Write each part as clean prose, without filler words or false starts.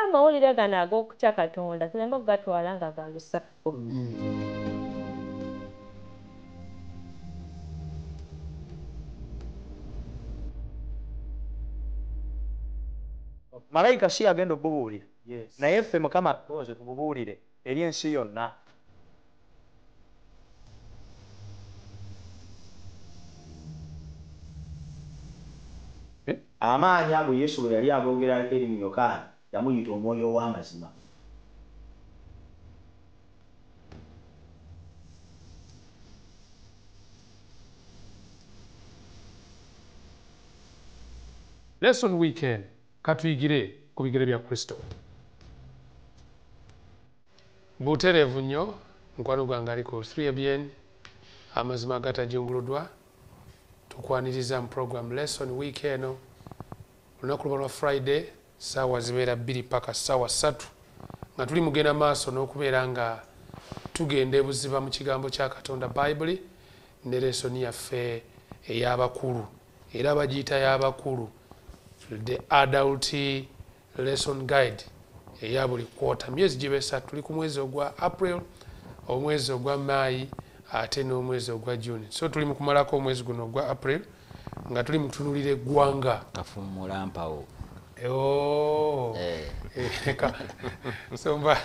Amawulire gano ag'okutya Katonda tuleme okugatwala nga ga lusako. Malayika si agenda okububuulira, naye ffe Mukama atutonze tububuulire eri ensi yonna. Amaanyi ago Yesu bwe yali agoogerako eri mu Yokaana, yamuyita Omwoyo ow'amazima. Lesson Weekend, katuyigire ku bigere bya Kristo. Butereevu nnyo, mukwano gwange ali ku 3ABN, amazima agatajunguluddwa, tukwaniriza mu program Lesson Week eno. Olunaku luba lwa Friday, ssaawa zibeera 2 paka ssaawa 3, nga tuli mugenda maaso n'okubeera nga tugenda ebuziba mu kigambo kya Katonda Bayibuli ne lesson yaffe ey'abakulu, era bagiyita y'abakulu, the adult lesson guide eya buli quarter, myezi giba esatu. Tuli ku mwezi ogwa April, omwezi ogwa May, ate n'omwezi ogwa June. So tuli mu kumalako omwezi guno ogwa April nga tuli mu kutunuulira eggwanga. Kafuumula mpawo. So mba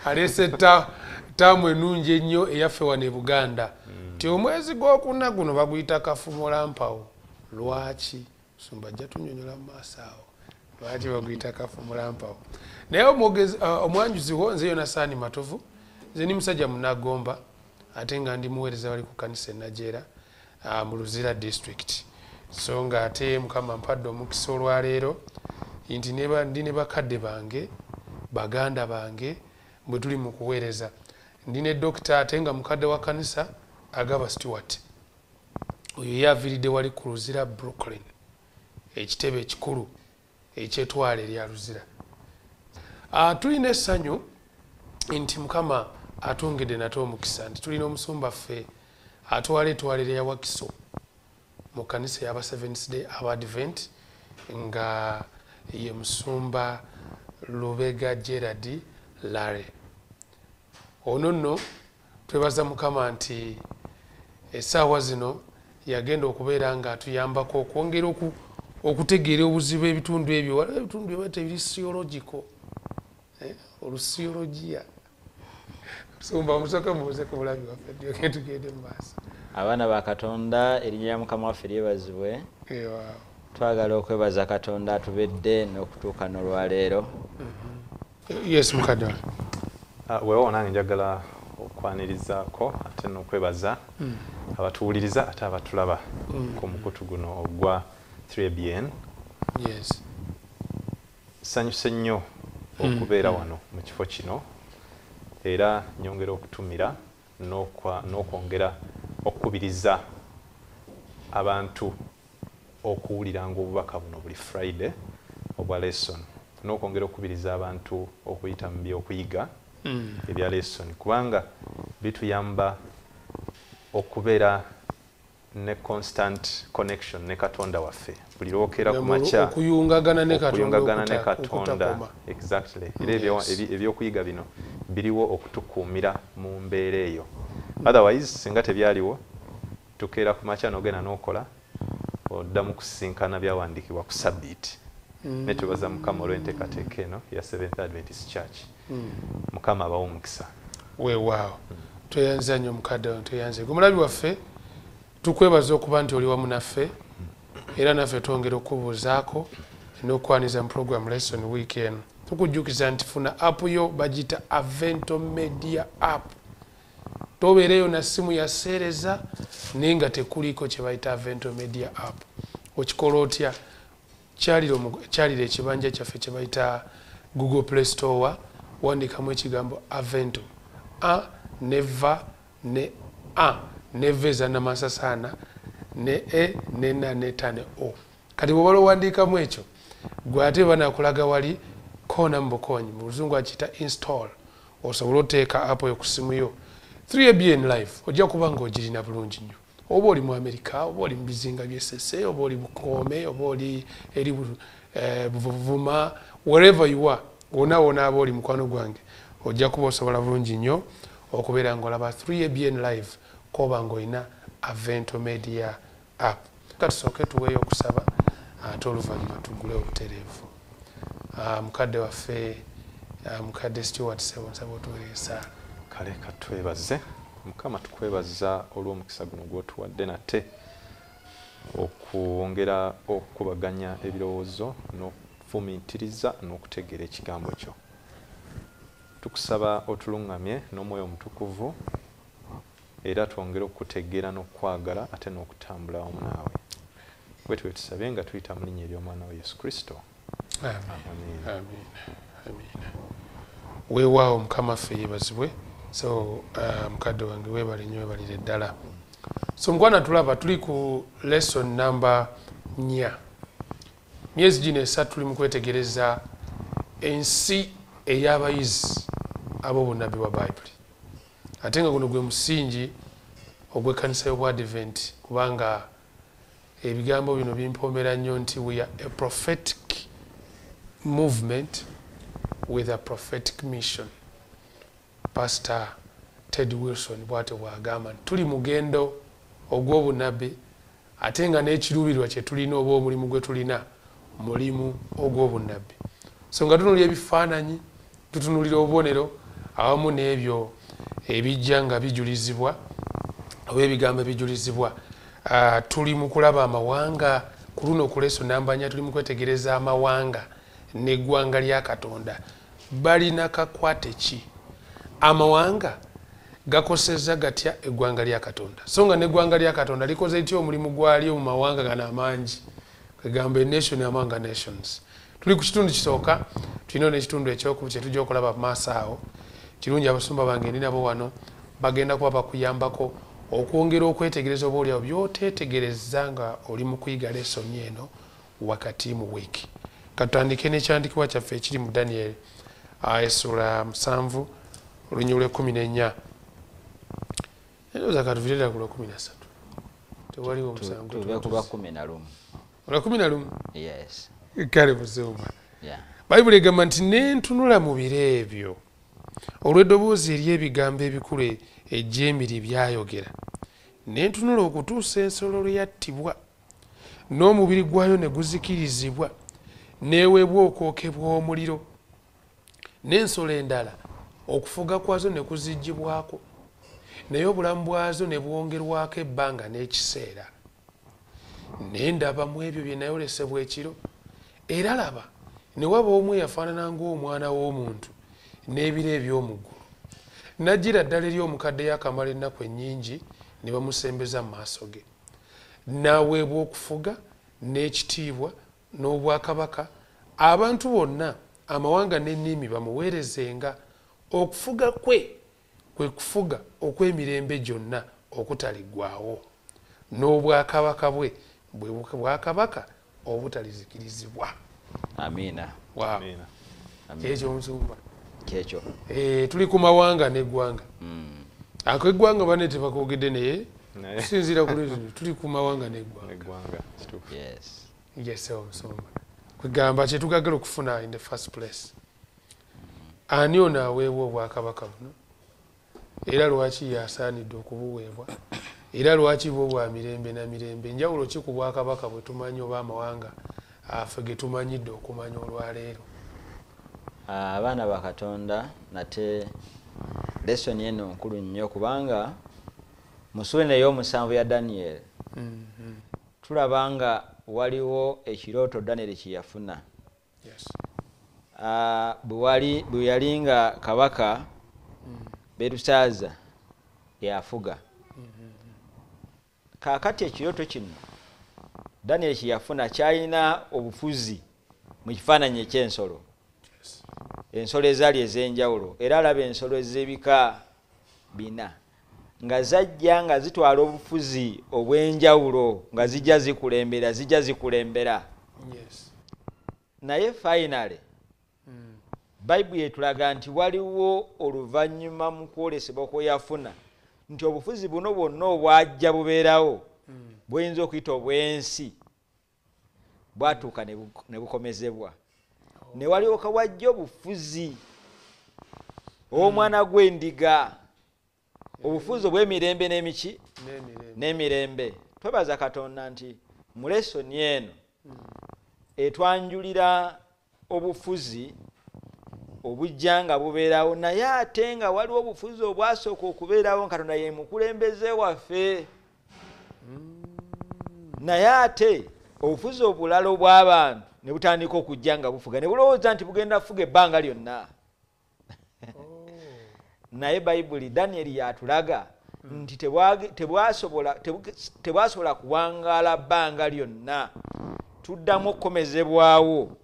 aleese ttaamu ennungi ennyo eyaffe wano e Buganda. Nti omwezi gw'okuna guno baguyita kafuumula mpawo. Lwaki? Sumba ajja tunnyonnyola mu maaso awo. Lwaki baguyita kafuumula mpawo? Naye omwanjuzi wo nze Yonasaani Matovu, nze ndi musajja Munnagomba, ate nga ndi muweereza wali ku kkanisa e Najeera, mu Luzira district. So nga ate Mukama ampadde omukisa olwaleero nti ndi ne bakadde bange, baganda bange, bwe tuli mu kuweereza. Ndi ne dokita ate nga mukadde wa kkanisa Agaba Stewart. Oyo ye aviiridde wali ku Luzira Brooklyn, ekitebe ekikulu eky'ettwale erya Luzira. Tulina essanyu nti Mukama atwongedde nate omukisa nti tulina omusumba ffe atwala ettwale erya Wakiso mu kkanisa ey'aba Seventh Day Advent, nga ye musumba Lubega Gerald Lare. Ono nno twebaza Mukama nti essaawa zino yagenda okubeera ng'atuyambako okwongera okutegeera obuzibu ebitundu ebyo. Waliwo ebitundu ebiba tebiri theological, olusiyologiya. Musumba, musooke mubuuze ku bulabi waffe, tulyoke tugende mu maaso. Abaana ba Katonda, erinnya lya Mukama waffe lyebazibwe. Twagala okwebaza Katonda atubedde n'okutuuka n'olwaleero. Yes, mukadde wange. Weewaawo, nange njagala okwanirizaako ate n'okwebaza abatuwuliriza ate abatulaba ku mukutu guno ogwa 3ABN. Nsanyuse nnyo okubeera wano mu kifo kino, era nyongera okutumira n'okwongera okukubiriza abantu okuwuliranga obubaka buno buli Friday obwa lesson, n'okwongera okukubiriza abantu okuyita mu by'okuyiga ebya lesson, kubanga bituyamba okubeera ne constant connection ne Katonda waffe buli lwokeera ku makya, okuyungagana ne Katonda, okuyungagana ne Katonda. Exactly. Era ebyokuyiga bino biriwo okutukuumira mu mbeera eyo. Otherwise singa tebyaliwo, tukeera ku makya n'ogenda n'okola, oddamu kusisinkana byawandiikibwa ku Sabbiiti. Ne twebaza Mukama olw'enteekateeka eno ya Seventh Adventist Church. Mukama abawe omukisa. Weewaawo, tweyanza nnyo mukadde wange, tweyanze. Gwe mulabi waffe, tukwebaza okuba nti oli wamu naffe, era naffe twongera okubuuzaako n'okukwaniza mu program Lesson Week eno. Tukujjukiza nti funa app yo, bagiyita Avento Media app. Tobeereyo na ssimu ya seereza naye nga tekuliko kye bayita Avento Media app. Okikola otya? Kyalira ekibanja kyaffe kye bayita Google Play Store, wandiikamu ekigambo Avento, A ne V ne A ne V eza namasasaana ne E ne N ne T ne O. Kati bw'obala owandiikamu ekyo, gwe ate banakulaga wali koona mu bukoonyi, mu luzungu akiyita install, osobole oteeka app eyo ku ssimu yo. 3ABN live ojja kuba ng'ogirina bulungi nnyo. Oba oli mu Amerika, oba oli mu bizinga by'Essese, oba oli Bukoome, oba oli eri Buvuma, wherever you are, Wonna wonna aba oli mukwano gwange ojja kuba osobola bulungi nnyo okubeera ng'olaba 3ABN live koba ng'olina Avento Media app. Katusooke tuweeyo okusaba ate oluvannyuma tuggule obutereevu. Mukadde waffe mukadde Stewart Ssebo, nsaba otuweeyo essaala. Kale katwebaze Mukama, tukwebaza olw'omukisa guno gw'otuwadde nate okwongera okukubaganya ebirowoozo n'okufumiitiriza n'okutegeera ekigambo kyo. Tukusaba otuluŋŋamye n'omwoyo omutukuvu era twongere okutegeera n'okwagala ate n'okutambula wamu naawe. Bwe tuwe tusabye nga tuyita mu linnya ery'omwana wa Yesu Kristo. Amen. Amen. Weewaawo Mukama ffe yeebazibwe. So mukadde wange weebale nnyo, weebalire ddala. So mukwana tulaba tuli ku lesson number 4. Myezi gino esatu tuli mu kwetegereza ensi ey'abayizi ab'obunnabbi bwa Bayibuli. Ate nga guno gwe musingi ogw'ekkanisa y'Obwadvent, kubanga ebigambo bino bimpoomera nnyo nti we are a prophetic movement with a prophetic mission. Pastor Ted Wilson bw'atyo bw'agamba nti tuli mugendo ogw'obunnabbi ate nga n'ekiruubirirwa kye tulina oba omulimu gwe tulina mulimu ogw'obunnabbi. So nga tutunuulira ebifaananyi, tutunuulira obubonero awamu n'ebyo ebijja nga bijulizibwa oba ebigambo ebijulizibwa. Tuli mu kulaba amawanga ku luno ku leso namba 4 tuli mu kwetegereza amawanga n'eggwanga lya Katonda balina kakwate ki? Amawanga gakosezza gatya eggwanga lya Katonda? So nga n'eggwanga lya Katonda likoze litya omulimu gwalyo mu mawanga gano amangi, kagamba nation among nations. Tuli ku kitundu kisooka, tulina n'ekitundu ekyokubiri kye tujja okulaba mu maaso awo. Kirungi abasumba bange ndi nabo wano bagenda kuba bakuyambako okwongera okwetegereza oba oliawo by'oteetegereza nga oli mu kuyiga lesoni eno wakati mu wiiki. Katutandike n'ekyandiikibwa kyaffe ekiri mu Daniel essula 7 olunyiriri lw'e 14. Endowooza katuvire ddala ku lwa 13. Tewaliwo musango. Tuve ku lwa 11. Olwa 11? Yes. Kale musumba. Bayibuli egamba nti ne ntunula mu biro ebyo olw'eddoboozi ery'ebigambo ebikulu ejjemiri byayogera, ne ntunula okutuusa ensolo lwe yattibwa n'omubiri gwayo ne guzikirizibwa n'eweebwa okwokebwa omuliro, n'ensolo endala okufuga kwazo ne kuziggyibwako, naye obulamu bwazo ne bwongerwako ebbanga n'ekiseera. Ne ndaba mu ebyo bye nayolesebwa ekiro, era laba ne waba omu eyafaanana ng'omwana w'omuntu n'ebiro eby'omu ggulu. N'ajjira ddala eri omukadde yakamala ennaku ennyingi ne bamusembeza mu maaso ge. N'aweebwa okufuga n'ekitiibwa n'obwakabaka, abantu bonna amawanga n'ennimi bamuweerezenga. Okufuga kwe kwe kufuga okw'emirembe gyonna okutaliggwaawo, n'obwakabaka bwe bwe bwakabaka obutalizikirizibwa. Amiina. Wow. Kyekyo omusumba. Kyekyo. Tuli ku mawanga n'eggwanga. Ako eggwanga banne tebakoogedde naye kusinziira ku luzungu tuli ku mawanga n'eggwanga. Yes. Yes, omusumba. Kwegamba kye tugagala okufuna in the first place. Ani ono aweebwa obwakabaka buno? Era lwaki yasaanidde okubuweebwa? Era lwaki bwo bwa mirembe na mirembe? Enjawulo ki ku bwakabaka bwe tumanyi oba amawanga affe ge tumanyidde okumanya olwaleero? Abaana ba Katonda, nate lesoni eno nkulu nnyo kubanga mu ssuula ey'omusanvu ya Daniel tulaba nga waliwo ekirooto Daniel kye yafuna. Yes. Bwe yali nga kabaka Berusazza yafuga. Kaakati ekirooto kino Daniel kye yafuna kyalina obufuzi mu kifaananyi eky'ensolo. Ensolo ezaali ez'enjawulo, era alaba ensolo ez'ebika 4 nga zajja nga zitwala obufuzi obw'enjawulo, nga zijja zikulembera, zijja zikulembera. Yes. Naye finally Bayibuli etulaga nti waliwo oluvannyuma mu kwolesebwa kwe yafuna nti obufuzi buno bwonna obwajja bubeerawo buyinza okuyita obw'ensi bwatuuka ne bukomezebwa. Ne walyoka wajja obufuzi omwana gw'endiga, obufuzi obw'emirembe n'emiki n'emirembe. Twebaza Katonda nti mu lesoni eno etwanjulira obufuzi obujja nga bubeerawo, naye ate nga waliwo obufuzi obwasooka okubeerawo nga Katonda ye mukulembeze waffe. Naye ate obufuzi obulala obw'abantu ne butandika okujja nga bufuga, ne bulowooza nti bugenda kufuga ebbanga lyonna. Naye Bayibuli Danieri yatulaga nti tebwasobola kuwangaala bbanga lyonna. Tuddamu okukomezebwawo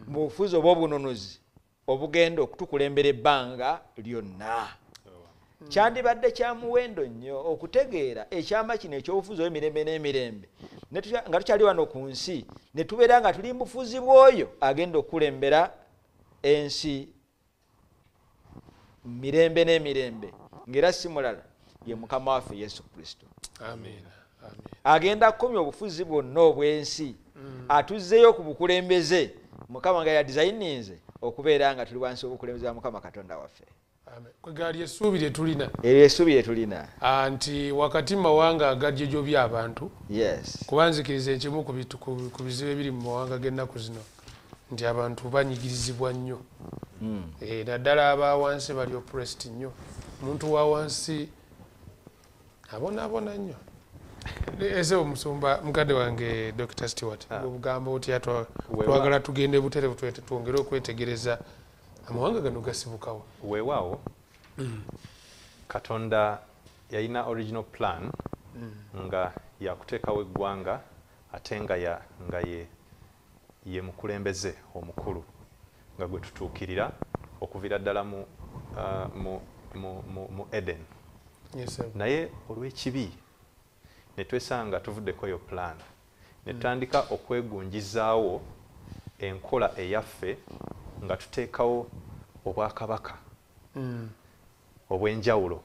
mu bufuzi obw'obununuzi obugenda okutukulembera ebbanga lyonna. Kyandibadde kya muwendo nnyo okutegeera ekyama kino ekyobufuzi obw'emirembe n'emirembe, nga tukyali wano ku nsi ne tubeera nga tuli mu bufuzi bw'oyo agenda okukulembera ensi mirembe n'emirembe, ng'era si mulala ye Mukama waffe Yesu Kristo. Amiina. Agenda kukomya obufuzi bwonna obw'ensi, atuzzeeyo ku bukulembeze Mukama nga yadizayininze okubeera nga tuli wansi w'obukulembeze bwa Mukama Katonda waffe. Kwegali essuubi lye tulina, eryo essuubi lye tulina nti wakati mu mawanga agajjojobya abantu, yes, kuba nzikiriza ekimu ku bizibu ebiri mu mawanga g'ennaku zino nti abantu banyigirizibwa nnyo. Naddala aba wansi bali oppressed nnyo. Omuntu wa wansi abonaabona nnyo. Ese omusumba mukadde wange Dr. Stewart, obugamba otya? Twagala tugende butereevu twongere okwetegereza amawanga gano gasibukawo. Weewaawo, Katonda yalina original plan nga yakuteekawo eggwanga, ate nga ye mukulembeze omukulu nga gwe tutuukirira okuviira ddala mu Eden. Naye olw'ekibi ne twesanga tuvuddeko eyo plan, ne tutandika okwegunjizaawo enkola eyaffe nga tuteekawo obwakabaka obw'enjawulo.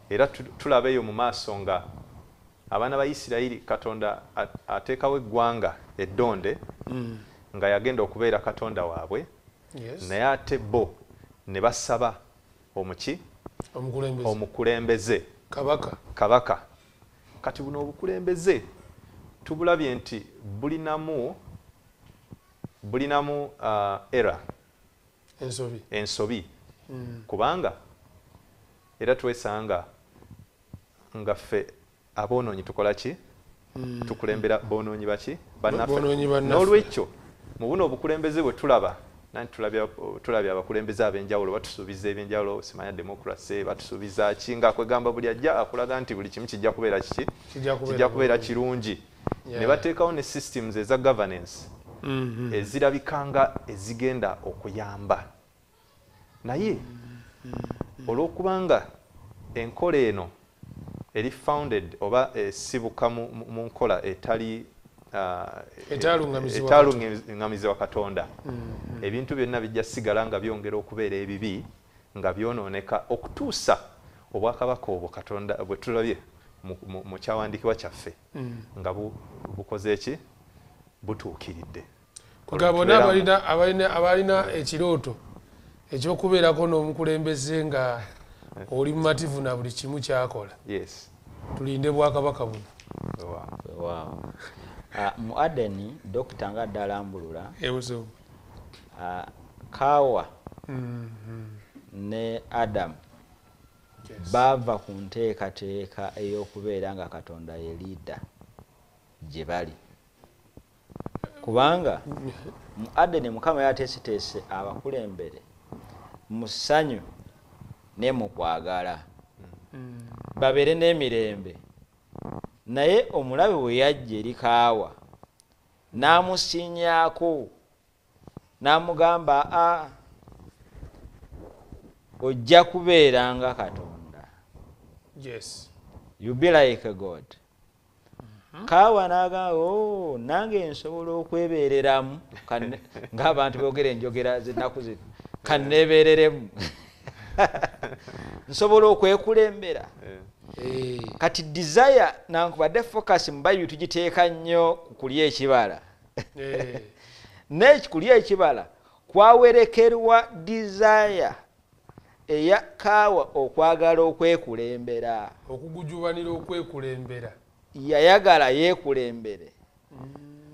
Era tulaba eyo mu maaso nga abaana ba Isirayiri Katonda ateekawo eggwanga eddonde nga yagenda okubeera Katonda waabwe, naye ate bo ne basaba omuki omukulembeze kabaka. Kati buno obukulembeze tubulabye nti bulinamu error, ensobi, kubanga era twesanga nga ffe aboonoonyi tukola ki? Tukulembera boonoonyi baki? Bannaffe. N'olwekyo mu buno obukulembeze bwe tulaba, nanti tulabye abakulembeze ab'enjawulo batusuubiza ebyenjawulo, simanya democracy, batusuubiza ki, nga kwegamba buli ajja akulaga nti buli kimu kijja kubeera kiki? Kijja kubeera kirungi. Ne bateekawo ne systems eza governance ezirabika nga ezigenda okuyamba. Naye olw'okubanga enkola eno eri founded oba esibuka mu nkola etali etaaluŋŋamizibwa Katonda, ebintu byonna bijja sigala nga byongera okubeera ebibi nga byonooneka okutuusa obwakabaka obwo Katonda bwe tulabye mu kyawandiikibwa kyaffe nga bukoze ki? Butuukiridde. Kugaba bonna abalina ekirooto ekyokubeerako n'omukulembeze nga oli mumativu na buli kimu kyakola. Yes. Tulinde bwakabaka buno. Wow. Mu Adeni, Dokita nga ddalambulula, Kawa ne Adamu bava ku nteekateeka ey'okubeera nga Katonda ye leader gye bali. Kubanga mu Adeni Mukama yateeseteese abakulembere mu ssanyu ne mu kwagala, babeere n'emirembe. Naye omulabe bwe yajja eri Kaawa n'amusinyaako n'amugamba, ojja kubeera nga Katonda. Yes. You be like a God. Kaawa n'agamba, nange nsobola okwebeereramu, ng'abantu boogera enjogera z'ennaku zino, kanneebeereremu. Nsobola okwekulembera. Kati desire nankubadde focus mu Bayibuli tugiteeka nnyo ku kulya ekibala. Naye kulya ekibala Kwawerekerwa desire eya Kaawa okwagala okwekulembera. Okugujubanira okwekulembera. Yayagala yeekulembere.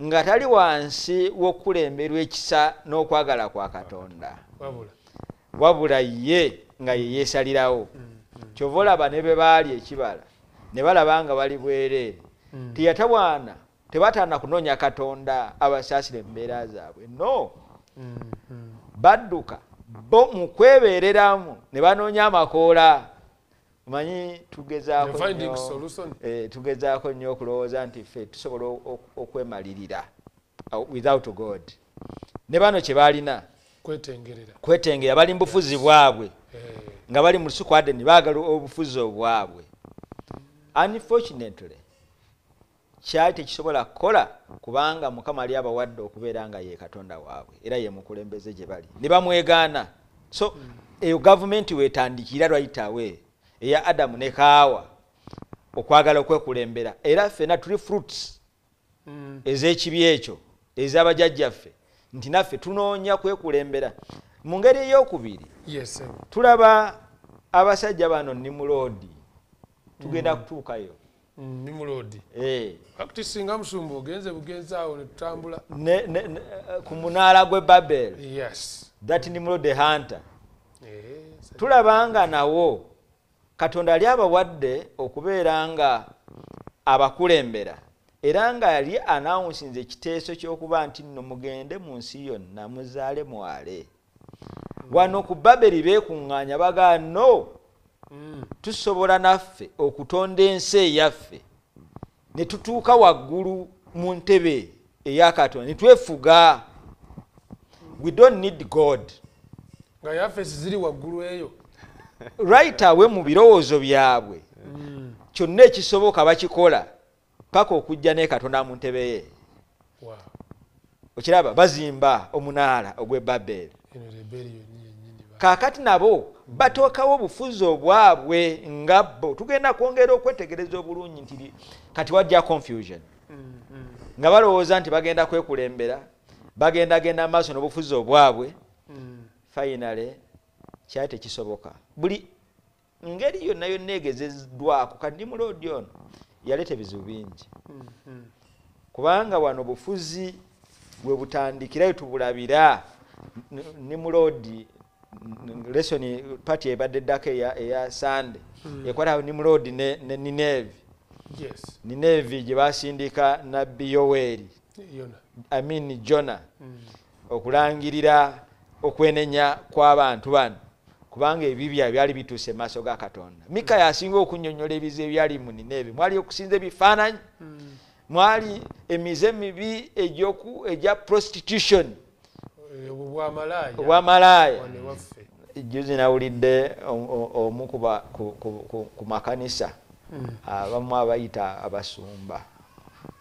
Nga tali wansi w'okukulemberwa ekisa n'okwagala kwa Katonda. Wabula ye nga ye yeesalirawo. Kyova olaba ne bwe baali ekibala ne balaba nga bali bwereere. Teyatawaana, tebataana kunoonya Katonda abasaasire embeera zaabwe. No. Badduka bo mu kwebeereramu ne banoonya amakoola. Omanyi tugezaako nnyo okulowooza nti ffe tusobola okwemalirira without God. Ne bano kye baalina kwetengerera, bali mu bufuzi bwabwe, nga bali mu lusuku Adeni, baagala obufuzi obwabwe. Unfortunately kyali tekisobola kukola kubanga Mukama ali abawadde okubeera nga ye Katonda waabwe era ye mukulembeze gye bali ne bamwegaana. So eyo gavumenti weetandikira right away eya Adamu ne Kaawa okwagala okwekulembera. Era ffenna tuli fruits ez'ekibi ekyo ez'abajjajjaffe nti naffe tunoonya kwekulembera. Mu ngeri ey'okubiri, tulaba abasajja bano Nimurodi, tugenda kutuukayo. Nimurodi akati singa musumba ogenze bugenzi awo ne tutambula ku munaala gw'e Babel. Yes. That Nimrod the hunter. Tulaba nga nawo Katonda ali abawadde okubeera nga abakulembera, era nga yali announcinze ekiteeso ky'okuba nti nno mugende mu nsi yonna muzaale mwale. Wano ku Babeli beekuŋŋaanya bagaa no, tusobola naffe okutonda ensi eyaffe ne tutuuka waggulu mu ntebe eya Katonda ne twefuga. We don't need God. Nga yaffe ziri waggulu eyo. Right away mu birowoozo byabwe kyonna ekisoboka bakikola paka okujja ne Katonda mu ntebe ye. Okiraba bazimba omunaala ogw'e Babeli. Kaakati nabo batookawo obufuzi obwabwe nga bo. Tugenda kwongera okwetegereza obulungi nti kati wajja confusion. Nga balowooza nti bagenda kwekulembera, bagenda genda maaso n'obufuzi obwabwe. Finally kyali tekisoboka. Buli ngeri yonna yonna egezeddwako. Kati Nimurodi ono yaleeta ebizibu bingi, kubanga wano obufuzi bwe butandikirayo tubulabira. Nimurodi lesson party ebadde ddako eya Sunday ekwata Nimurodi ne Nineve. Nineve gye basindika nabbi Yoweri, I mean Jona, okulangirira okwenenya kw'abantu bano, kubanga ebibya byali bituuse maaso ga Katonda. Mika yasinga okunnyonnyola ebizibu ebyali mu Nineve. Mwali okusinza ebifaananyi, mwali emize mibi egya prostitution, obwamalaaya. Juzi nawulidde omu ku makanisa abamu abayita abasumba.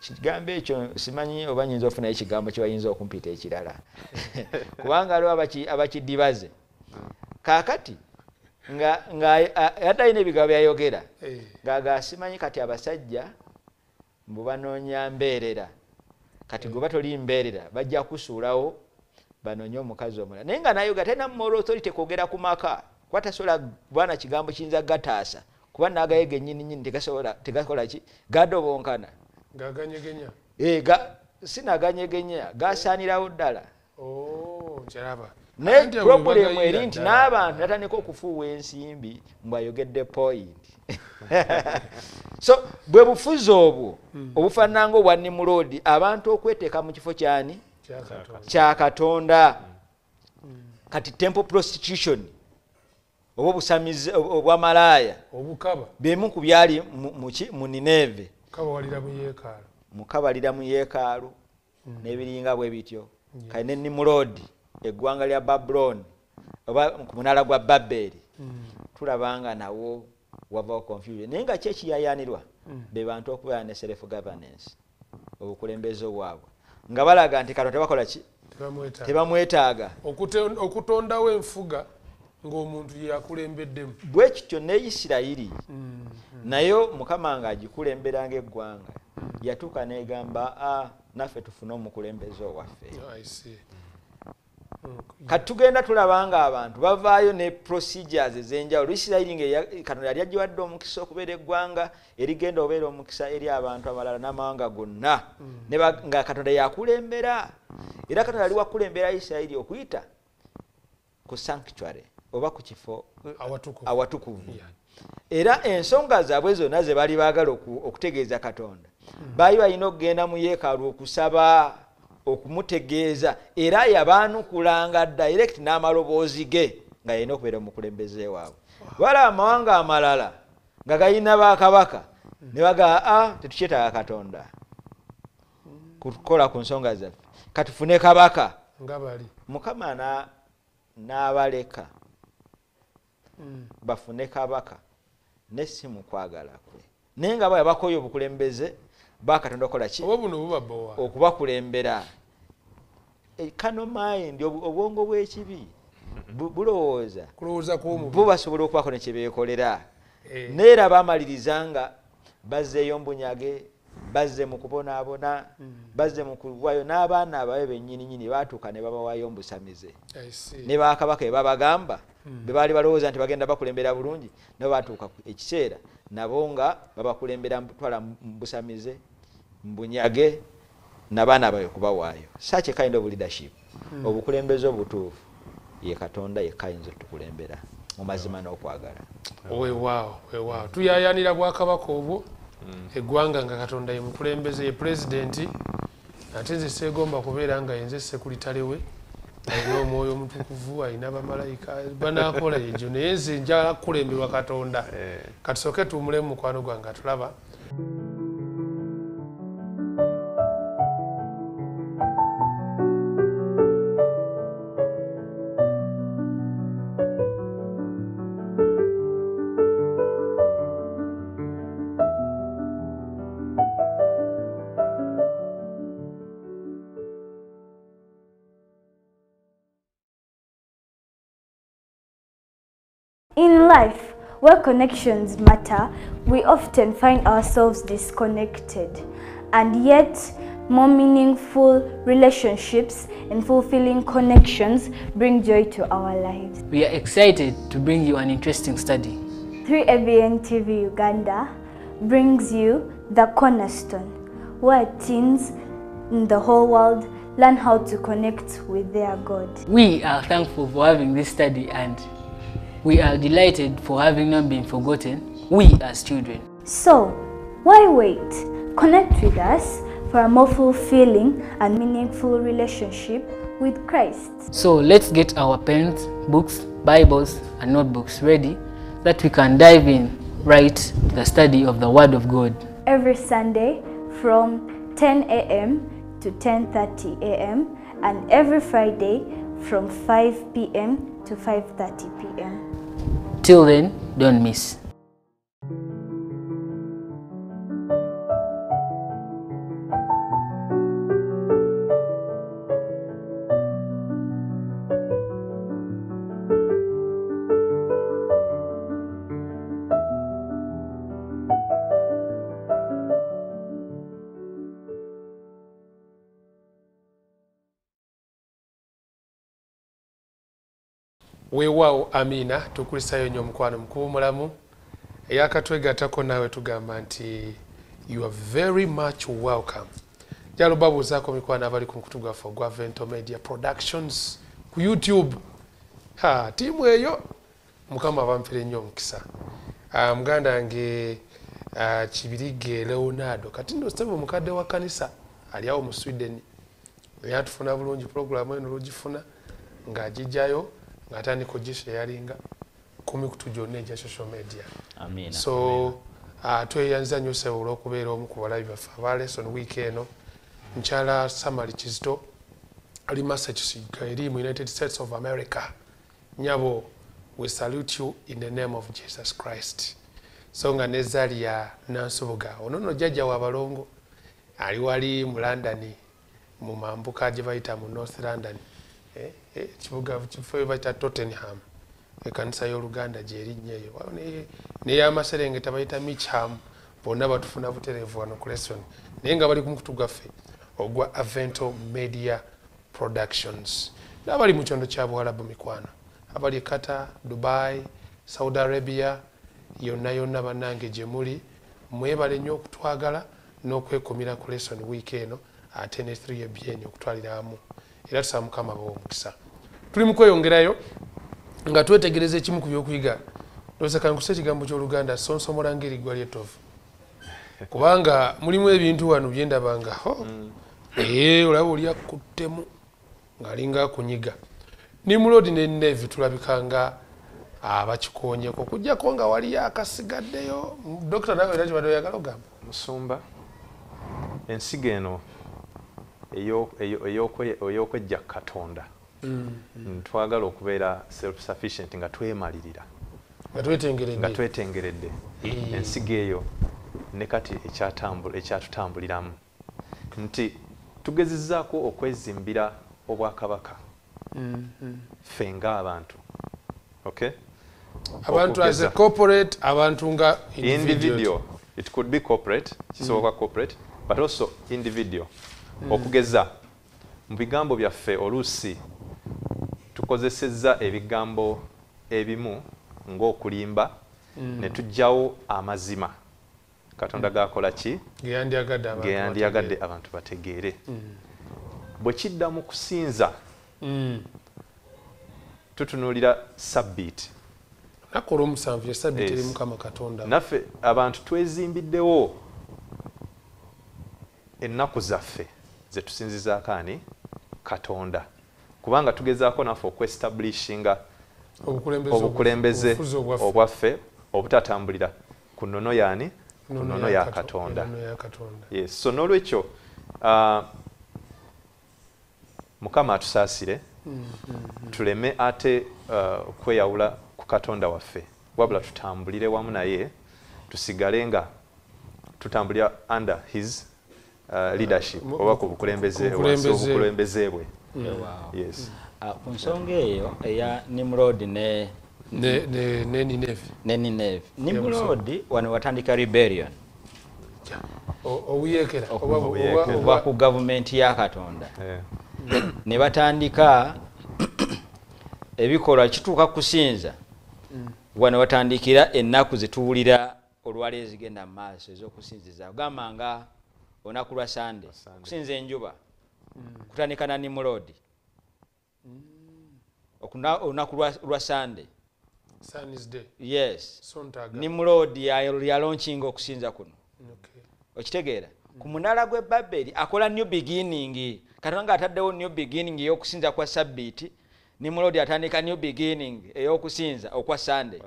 Kigambo ekyo simanyi oba nyinza ofunayo ekigambo kye bayinza okumpita ekirala, kubanga aliwo abakidibaze. Kaakati nga yadde alina ebigambo byayogera ng'aga simanyi kati abasajja mbu banoonya mbeerera, kati gwe batoli mbeerera bajja kusuulawo banoonye omukazi omulala. Naye nga nayogera talina moral authority kwogera ku maka, kuba tasobola kuba na kigambo kiyinza gataasa, kuba naagaye gennyini nnyini tegakola ki, gadobonkana, gaganyegenya, sinaganyegenya, gasaanirawo ddala. Naye problemu eri nti n'abantu natandika okufuuwa ensimbi mbw ayogedde point. So bwe bufuzi obwo obufaanana nga obwa Nimurodi, abantu okweteeka mu kifo kyani, kya Katonda. Kati temple prostitution oba obusamize obwamalaaya bemu ku byali mu Nineve, mukabalira mu yeekaalu n'ebiringa bwe bityo. Kale ne Nimurodi, eggwanga lya Babuloni oba ku munaala gwa Babeli, tulaba nga nawo wavawo confusion. Naye nga ki ekiyayaanirwa be bantu okubeera ne self governance, obukulembeze bwabwe, nga balaga nti Katonda tebakola ki, tebamwetaaga. Okutondawo enfuga ng'omuntu yakulembeddemu. Bwe kityo ne Isirayiri nayo Mukama ng'agikulembera ng'eggwanga, yatuuka n'egamba naffe tufune omukulembeze owaffe. Kati tugenda tulaba nga abantu bavaayo ne procedures ez'enjawulo. Isirayiri nga Katonda yali agiwadde omukisa okubeera eggwanga erigenda obeera omukisa eri abantu abalala n'amawanga gonna, nga Katonda yakulembera. Era Katonda yali wakulembera Isirayiri okuyita ku sanctuary oba ku kifo awatukuvu. Era ensonga zaabwe zonna ze baali baagala okutegeeza Katonda, baali balina okugenda mu yeekaalu okusaba okumutegeeza, era yabaanukulanga direct n'amaloboozi ge nga yalina okubeera omukulembeze waabwe. Wala amawanga amalala nga galina bakabaka ne bagamba, tetukyetaaga Katonda kukola ku nsonga zaffe, katufune kabaka. Mukama n'abaleka bafune kabaka ne si mu kwagala kwe, naye nga bwe bakoye obukulembeze bakatonda okola ki? Okubakulembera. Kano mind, obwongo bw'ekibi bulowooza bo basobola okubaako ne kye beekolera. Naye era baamaliriza nga bazzeeyo mbunyage, bazze mu kubonaabona, bazze mu kuwaayo n'abaana ababe bennyininyini baatuuka ne babawaayo mbusamize. Ne bakabaka be babagamba be baali balowooza nti bagenda bakulembera bulungi, nabo baatuuka ekiseera nabo nga babakulembera twala mbusamize, mbunyage n'abaana baabwe kubawaayo. Such a kind of leadership, obukulembeze obutuufu ye Katonda yekka ayinza otukulembera mu mazima n'okwagala. Weewaawo, weewaawo. Tuyayaanira bwakabaka obwo, eggwanga nga Katonda ye mukulembeze, ye pulezidenti, ate nze seegomba kubeera nga yenze sekulitale we, alina omwoyo omutukuvu, alina bamalayika banaakola egyo, naye nze njagala kukulemberwa Katonda. Katusooke tuwummulemu, mukwano gwange atulaba. In life, where connections matter, we often find ourselves disconnected, and yet more meaningful relationships and fulfilling connections bring joy to our lives. We are excited to bring you an interesting study. 3ABN TV Uganda brings you The Cornerstone, where teens in the whole world learn how to connect with their God. We are thankful for having this study, and we are delighted for having not been forgotten, we as children. So, why wait? Connect with us for a more fulfilling and meaningful relationship with Christ. So let's get our pens, books, Bibles and notebooks ready that we can dive in right to the study of the Word of God. Every Sunday from 10 a.m. to 10:30 a.m. and every Friday from 5 p.m. to 5:30 p.m. Till then, don't miss. Weewaawo, amiina. Tukulisayo nnyo omukwano mukuba mulamu eyakatwegattako naawe, tugamba nti you are very much welcome. Jalo babuuzaako mikwano abali ku mukutu gwaffe ogwa Vento Media Productions ku YouTube. Ha, tiimu eyo Mukama abampire nnyo omukisa. Muganda wange Kibirige Leonardo, kati nno ssebo mukadde wa kkanisa ali awo mu Sweden, naye atufuna bulungi pulogulaamu eno lugifuna ng'agijjayo ng'atandika ogisharinga ku mikutu gyonna egya social media. Amiina. So tweyanza nnyo ssebo olw'okubeera omu ku balabi baffe aba lesson week eno. Mukyala Samali Kizito ali Massachusetts eri mu United States of America. Nyabo, we salute you in the name of Jesus Christ. So nga ne Zalia Nansubuga, ono nno jjajja w'abalongo ali wali mu London, mu mambuka gye bayita mu North London, ekibuga kifo bayita Tottenham, ekkanisa y'Oluganda gy'erinnya eyo. N'ey'amaserengeta bayita Mitcham. Bonna batufuna butereevu wano ku lesson, naye nga bali ku mukutu gwaffe ogwa Avento Media Productions. N'abali mu kyondo kya Buwalabu mikwano, abali e Qatar, Dubai, Saudi Arabia, yonna yonna bannange gye muli, mwebale nnyo okutwagala n'okwekumira ku lesson week eno ate ne 3ABN okutwalira awamu. Era tusaba Mukama abawe omukisa. Tuli mu kweyongerayo nga twetegereza ekimu ku byokuyiga. Ndowooza kankusa ekigambo ky'Oluganda sonsomola ng'eriggwa ly'ettovu, kubanga mulimu ebintu wano bye ndaba nga olaba oli akuttemu ng'alinga akunyiga. Nimrod ne Nineve tulabika nga abakikoonyeko, okuggyako nga waliyo akasigaddeyo. Dokita, nawe era kibadde oyagala ogamba? Musumba, ensigo eno ey'okwejja Katonda, twagala okubeera self sufficient nga twemalirira, nga twetengeredde. Ensigo eyo ne kati ekyatutambuliramu nti tugezezzaako okwezimbira obwakabaka ffe ng'abantu. Okay? Abantu as a corporate, abantu nga individual. It could be corporate, kisoboka corporate, but also individual. Okugeza mu bigambo byaffe oluusi tukozesezza ebigambo ebimu ng'okulimba ne tuggyawo amazima Katonda gakola ki geyandiyagadde abantu bategeere. Bwe kidda mu kusinza, tutunuulira sabbiiti, lunaku olw'omusanvu ye sabbiiti eri Mukama Katonda. Naffe abantu twezimbiddewo ennaku zaffe ze tusinzizaako ani? Katonda, kubanga tugezaako naffe okwestablishinga obukulembeze obwaffe obutatambulira ku nnono yaani? Ku nnono ya Katonda. Yes. So n'olwekyo Mukama atusaasire tuleme ate kweyawula ku Katonda waffe, wabula tutambulire wamu naye, tusigale nga tutambulira under his leadership oba ku bukulembeze bwe. Yes. Ku nsonga eyo eya Nimrod ne Nineve. Ne Nineve. Nimrod wano watandika rebellion. Obuyekera oba ku gavumenti ya Katonda. Ne batandika ebikolwa kituuka kusinza. Wano watandikira ennaku zetuwulira olwaleero ezigenda mu maaso ez'okusinziza. Ogamba nga olunaku lwa Sande, kusinza enjuba kutandika na Nimrod. Olunaku lwa Sande. Yes. Nimrod yalaunchinga okusinza kuno. Okitegeera? Ku munaala gw'e Babeli akola new beginning. Katonda ng'ataddewo new beginning ey'okusinza kwa Sabbiiti, Nimrod atandika new beginning ey'okusinza okwa Sande.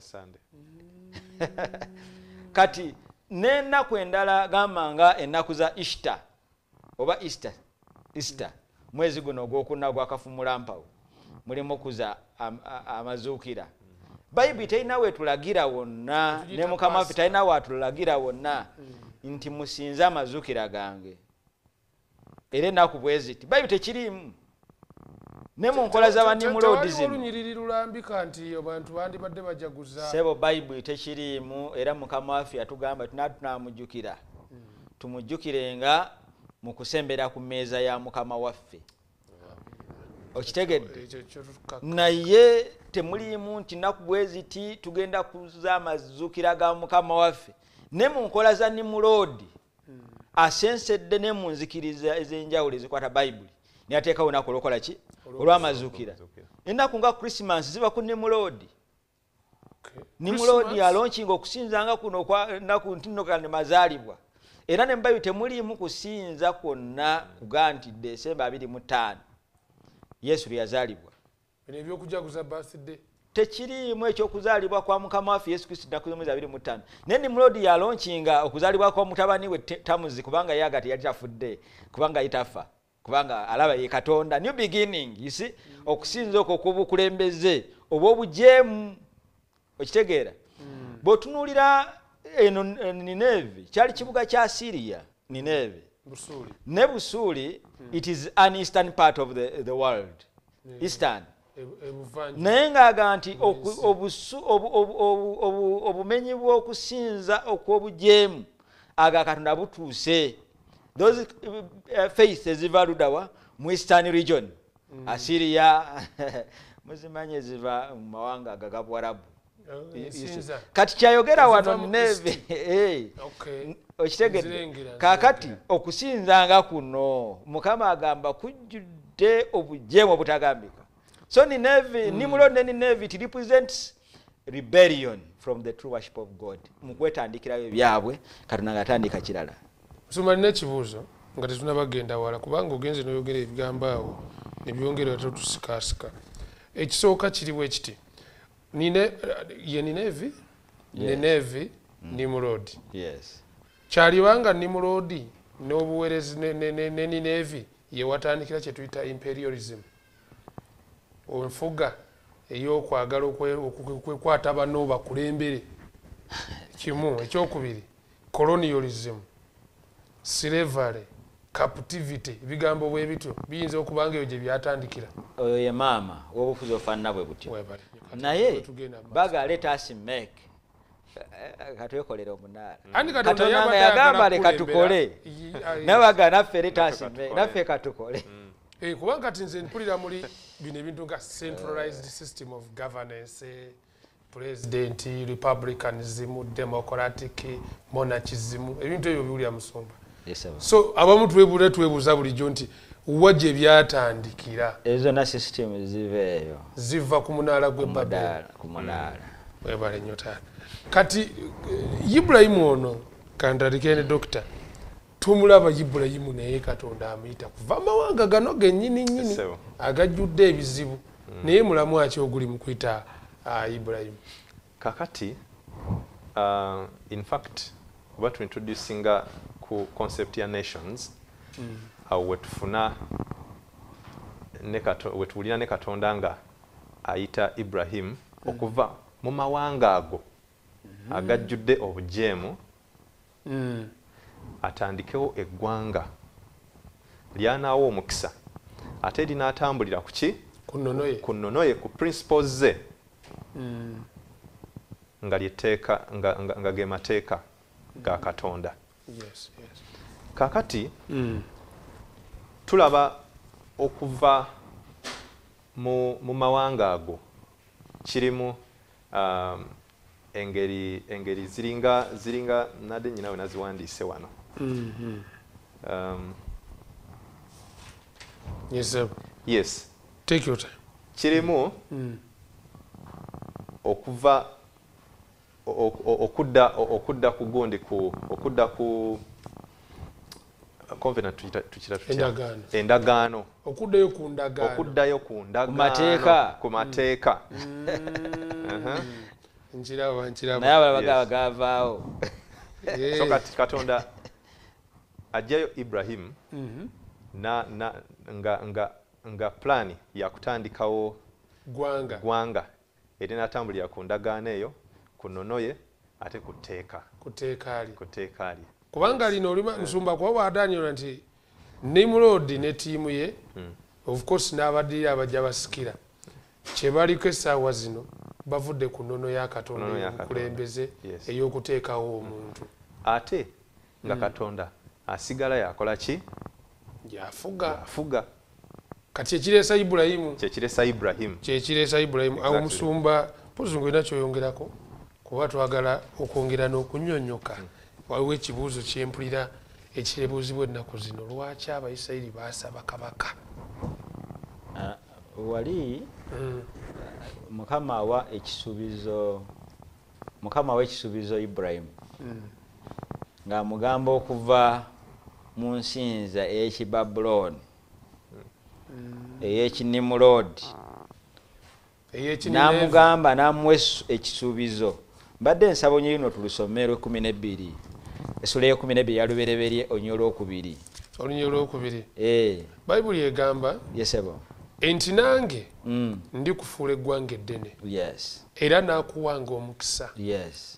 Kati n'ennaku endala gamba nga ennaku za Easter oba Easter mwezi guno ogwokuna gwakafumulampawu mulimu okuza amazuukira. Bayibuli terina weetulagira wonna, ne Mukama waffe talina waatulagira wonna nti musinze amazuukira gange era ennaku bwe ziti. Bayibuli tekiriimu ne mu nkola z'abanimulodi zino. Olunyiriri lulambika nti abantu bandibadde bajaguza. Ssebo, Bayibuli tekiriimu, era Mukama waffe yatugamba tunamujjukira, tumujjukirenga mu kusembera ku mmeeza ya Mukama waffe. Okitegedde? Naye temuliimu nti nnaku bwe ziti tugenda kuza amazuukira ga Mukama waffe. Ne mu nkola za Nimulodi asensedde ne mu nzikiriza ez'enjawulo ezikwata Bayibuli nayateekawo olunaku olwokola ki? Olw'amazuukira. Ennaku nga Christmas ziba ku Nimulodi. Nimulodi alaunchinga okusinzanga kuno okwa nnaku nti nno kane mazaalibwa. Era ne mu Bayibuli temuliimu kusinza kwonna kuga nti Desemba 25 Yesu lwe yazaalibwa. Bino ebyokujaguza birthday tekiriimu ekyokuzaalibwa kwa Mukama waffe Yesu Kristo nnaku z'omwezi 25. Naye Nimulodi yalaunchinga okuzaalibwa kwa mutabani we Tamuzi, kubanga ye aga teyali tafudde, kubanga ye tafa, kubanga alaba ye Katonda. New beginning, you see, okusinza okwo okw'obukulembeze oba obujeemu. Okitegeera? Bw'otunuulira eno Nineve kyali kibuga kya Syria. Nineve Busuuli ne Busuuli, it is an eastern part of the world, eastern. Ebuvanjuba. Naye ng'aga nti obumenyi bw'okusinza okw'obujeemu aga Katonda butuuse. Those faith eziva ludawa mu eastern region. Assyria muzimanye ziva mu mawanga ag'Abuwarabu. Kati kyayogera wano Nineve. Okitegedde? Kaakati okusinzanga kuno Mukama agamba kujjudde obujeemu obutagambika. So Nineve, Nimrod ne Nineve, it represents rebellion from the true worship of God. Mu kwetandikirayo ebyabwe, Katonda ng'atandika kirala. Musumba, nina ekibuuzo nga tetunnabagenda wala, kubanga ogenze n'oyogera ebigambo awo ne byongera totusikaasika. Ekisooka kiri bwe kiti, ye Ninevi, Ninevi, Nimrod. Kyalibanga Nimrod n'obuweerezi ne Ninevi ye watandikira kye tuyita imperialism, enfuga ey'okwagala okwekwata banno bakulembere. Kimu. Ekyokubiri, colonialism, slavery, captivity, ebigambo bwe bityo biyinza okuba nga eyo gye byatandikira. Oyo ye maama w'obufuzi ofaanana bwe butyo. Naye baga let us make, katwekolere omunaala. Katonda nga yagamba leka tukole, naye baga naffe let us make, naffe katukole. Kubanga kati nze mpulira muli bino ebintu nga centralized system of governance, president, republicanism, democratic monarchism, ebintu ebyo biwulira musumba. So abamu twebuuza bulijjo nti wa gye byatandikira. Ezo na system ziva eyo, ziva ku munaala gw'e Babeli. Ku munaala. Webale nnyo taata. Kati Ibulayimu ono, kantandike ne dokita, tumulaba Ibulayimu naye Katonda amuyita kuva amawanga gano gennyini nnyini agajjudde ebizibu, naye mulamu aki oguli mu kuyita Ibulayimu? Kakati in fact oba tuintroducinga ku concept ya nations, awo wetufuna wetuwulira ne Katonda nga ayita Ibrahim okuva mu mawanga ago agajjudde obujeemu, atandikewo eggwanga lyanaawo omukisa ate linaatambulira ku ki? Ku nnono ye, ku principles ze, nga lyetteeka, nga ge mateeka ga Katonda. Kakati tulaba okuva mu mawanga ago kirimu engeri ziringa nadde nnyina we naziwandiise wano. Yes. Take your time. Kirimu okuva okudda ku gundi okudda ku covenant tukira tutya? Endagaano. Okuddayo ku ndagaano. Okuddayo ku ndagaano. Ku mateeka. Nkiraba. Naye abalala bagavaawo. So kati Katonda ajjayo Ibrahim nga plani yakutandikawo gwanga erinatambulira ku ndagaano eyo, ku nnono ye, ate ku tteeka. Ku tteeka lye. Kubanga lino olima nsumba kuba bw'adanyola nti Nimrod ne ttiimu ye, of course n'abaddirira abajja basikira, kye baliko essaawa zino bavudde ku nnono ya Katonda ey'obukulembeze ey'okuteekawo omuntu. Ate nga Katonda asigala yakola ki? Yafuga. Kati ekireesa Ibulayimu. Kyekireesa Ibulayimu. Awo musumba mpozi ng'olina ky'oyongerako, kuba twagala okwongera n'okunnyonnyoka. Waliwo ekibuuzo kyempulira ekirebuuzibwa ennaku zino, lwaki Abayisirayiri baasaba kabaka? Wali Mukama awa ekisuubizo, Mukama awa ekisuubizo Ibulayimu ng'amugamba okuva mu nsinza ey'Ekibabulooni, ey'Ekinimulodi, n'amugamba n'amuwa ekisuubizo. Mbadde nsaba onyo luno tulusome lwe 12, essula ey'e12 ya Lubereberye, olunyiriri olwokubiri. Olunyiriri olwokubiri. Bayibuli egamba Yesebo nti nange ndikufuula eggwanga eddene. Era naakuwanga omukisa.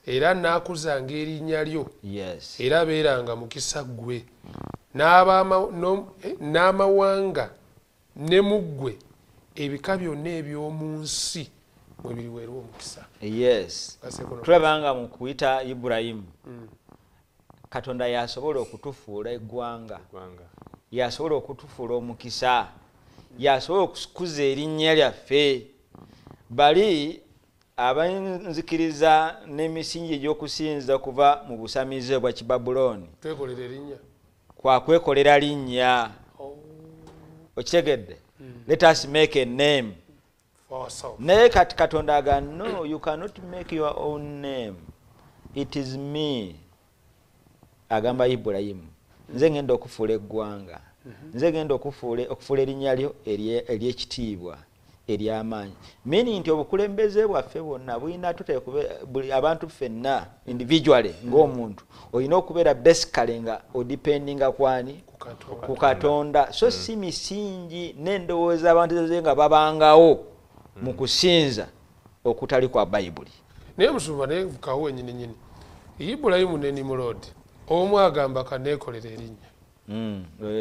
Era naakuzanga erinnya lyo. Era beeranga mukisa ggwe n'amawanga ne mu ggwe ebika byonna eby'omu nsi mwe biriweerwa omukisa. Yes. Tulabanga mu kuyita Ibulayimu, Katonda yasobola okutufuula eggwanga, yasobola okutufuula omukisa, Yasobola okukuza erinnya lyaffe. Bali abanzikiriza n'emisingi egy'okusinza kuva mu busamize bwa Kibabulooni. Twekolera erinnya. Kwa kwekolera linnya. Okitegedde? Let us make a name. Naye kati Katonda agamba, no, you cannot make your own name. It is me. Agamba Ibulayimu. Nze ngenda okufuula eggwanga. Nze ngenda okufuula erinnya lyo ery'ekitiibwa, ery'amaanyi. Meaning nti obukulembeze bwaffe bwonna bulina buli abantu ffenna individually ng'omuntu olina okubeera basically nga odependinga kwani? Ku Katonda. So si misingi n'endowooza abantu ze nga babangawo mu kusinza okutali kwa Bayibuli. Naye musumba naye kawo nyini nyini. Ibulayimu ne Nimrod omu agamba kaneekolera erinnya.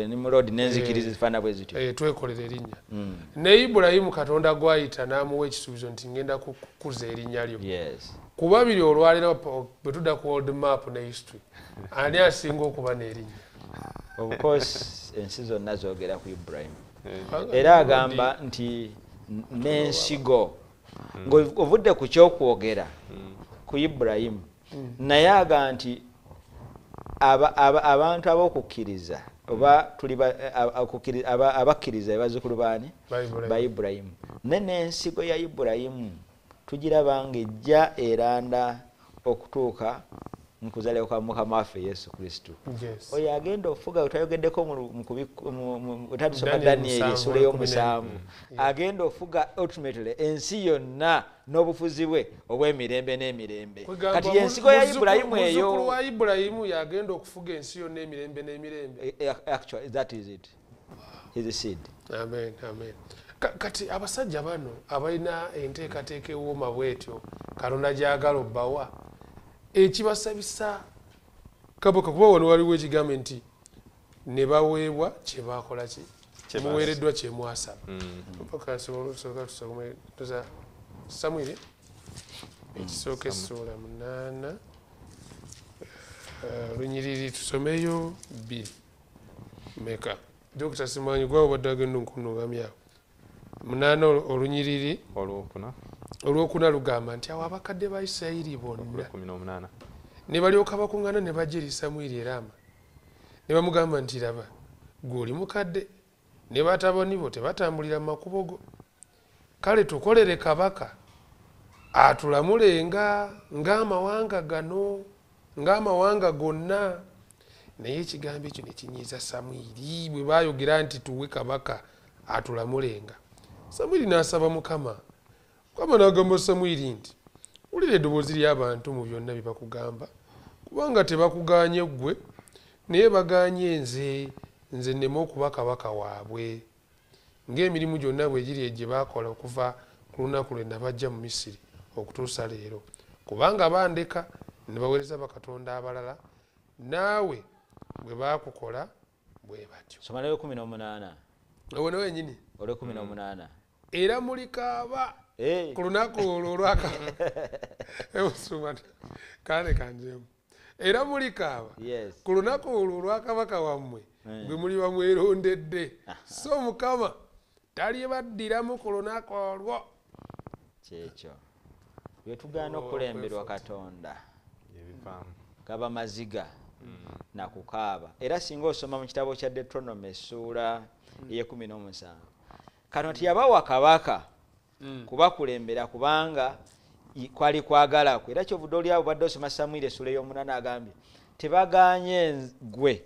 Nimrod n'enzikiriza zifaanana bwe zityo. Twekolera erinnya. Ne Ibulayimu Katonda gw'ayita n'amuwa ekisuubizo nti ngenda kukuza erinnya lyo. Ku babiri olwaleero bwe tudda ku world map ne history, ani asinga okuba n'erinnya? Of course ensi zonna zoogera ku Ibulayimu. Era agamba nti n'ensigo ng'ovudde ku kyokwogera ku Ibulayimu, naye agamba nti abantu ab'okukkiriza oba tuli abakkiriza bazzukulu baani? Ba Ibulayimu. Ne n'ensigo ya Ibulayimu tugiraba ng'ejja eranda okutuuka mu kuzaalibwa kwa Mukama waffe Yesu Kristo. Oyo agenda ofuga twayogeddeko mu Daniel essuula ey'omusanvu, agenda ofuga ultimately ensi yonna n'obufuzi bwe obw'emirembe n'emirembe. Kati ensigo ya Ibulayimu eyo, muzzukulu wa Ibulayimu yagenda okufuga ensi yonna emirembe n'emirembe. Actually that is it. His seed. Amen, amen. Kati abasajja bano abalina enteekateeka ewooma bw'etyo Katonda gy'agala obbawa, ekibasabisa kabaka kuba wano waliwo ekigambo nti ne baweebwa kye baakola ki? Muweereddwa kye mwasaba. Samwiri ekisooka essuula 8 lunyiriri tusomeyo 2 meka. Dokita Simanyi gwawo badde agenda nkunnungamyawo. 8 olunyiriri olwokuna lugamba nti awo abakadde ba Isirayiri bonna 18 ne balyoka bakuŋŋaana ne bajja eri Samwiri e Rama ne bamugamba nti laba ggwe oli mukadde ne batabani bo tebatambulira mu makubo go, kale tukolere kabaka atulamulenga ng'amawanga gano ng'amawanga gonna. Naye ekigambo ekyo ne kinyiiza Samwiri bwe baayogera nti tuwe kabaka atulamulenga. Samwiri n'asaba Mukama. Mukama n'agamba Samwiri nti wulira eddoboozi ly'abantu mu byonna bye bakugamba, kubanga tebakugaanye ggwe naye bagaanye nze, nze nneme okuba kabaka waabwe, ng'emirimu gyonna bwe giri gye baakola okuva ku lunaku lwe nabajja mu Misiri okutuusa leero, kubanga bandeka ne baweereza bakatonda abalala, naawe bwe baakukola bwe batyo. Somalayo 18. Awo nawe nnyini. Olwe 18. Era mulikaaba ku lunaku olwo olwaka kale kanjemu. Era mulikaaba ku lunaku olwo olwakabaka wammwe gwe muliba mwerondedde, so Mukama talibaddiramu ku lunaku olwo. Kyekyo bwe tugaana okukulemberwa Katonda gaba maziga na kukaaba. Era singa osoma mu kitabo kya Deuteronomy essuula ey'e17, Katonda teyabawa kabaka kubakulembera kubanga kwali kwagala kwe. Era kyovudde oli abo badde osoma Samwiri essuula ey'omunaana agambye tebagaanye ggwe,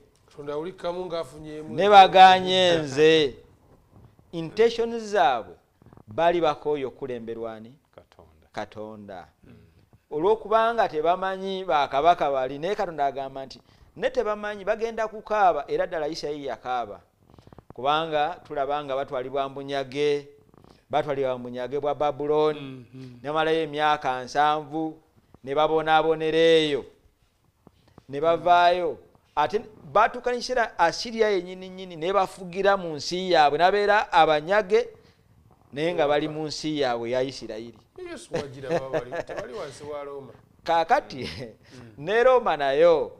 ne bagaanye nze. Intentions zaabwe bali bakooye okukulemberwa ani? Katonda. Olw'okubanga tebamanyi bakabaka bali, naye Katonda agamba nti ne tebamanyi bagenda kukaaba. Era ddala Isirayiri yakaaba kubanga tulaba nga batwalibwa mbunyage, batwalibwa mbunyage bwa Babulooni, ne bamalayo emyaka 70 ne babonaabonera eyo ne bavaayo. Ate batuuka n'ekiseera Asiriya yennyini nnyini ne bafugira mu nsi yaabwe, n'abeera abanyage naye nga bali mu nsi yaabwe ya Isirayiri. Kaakati ne Roma nayo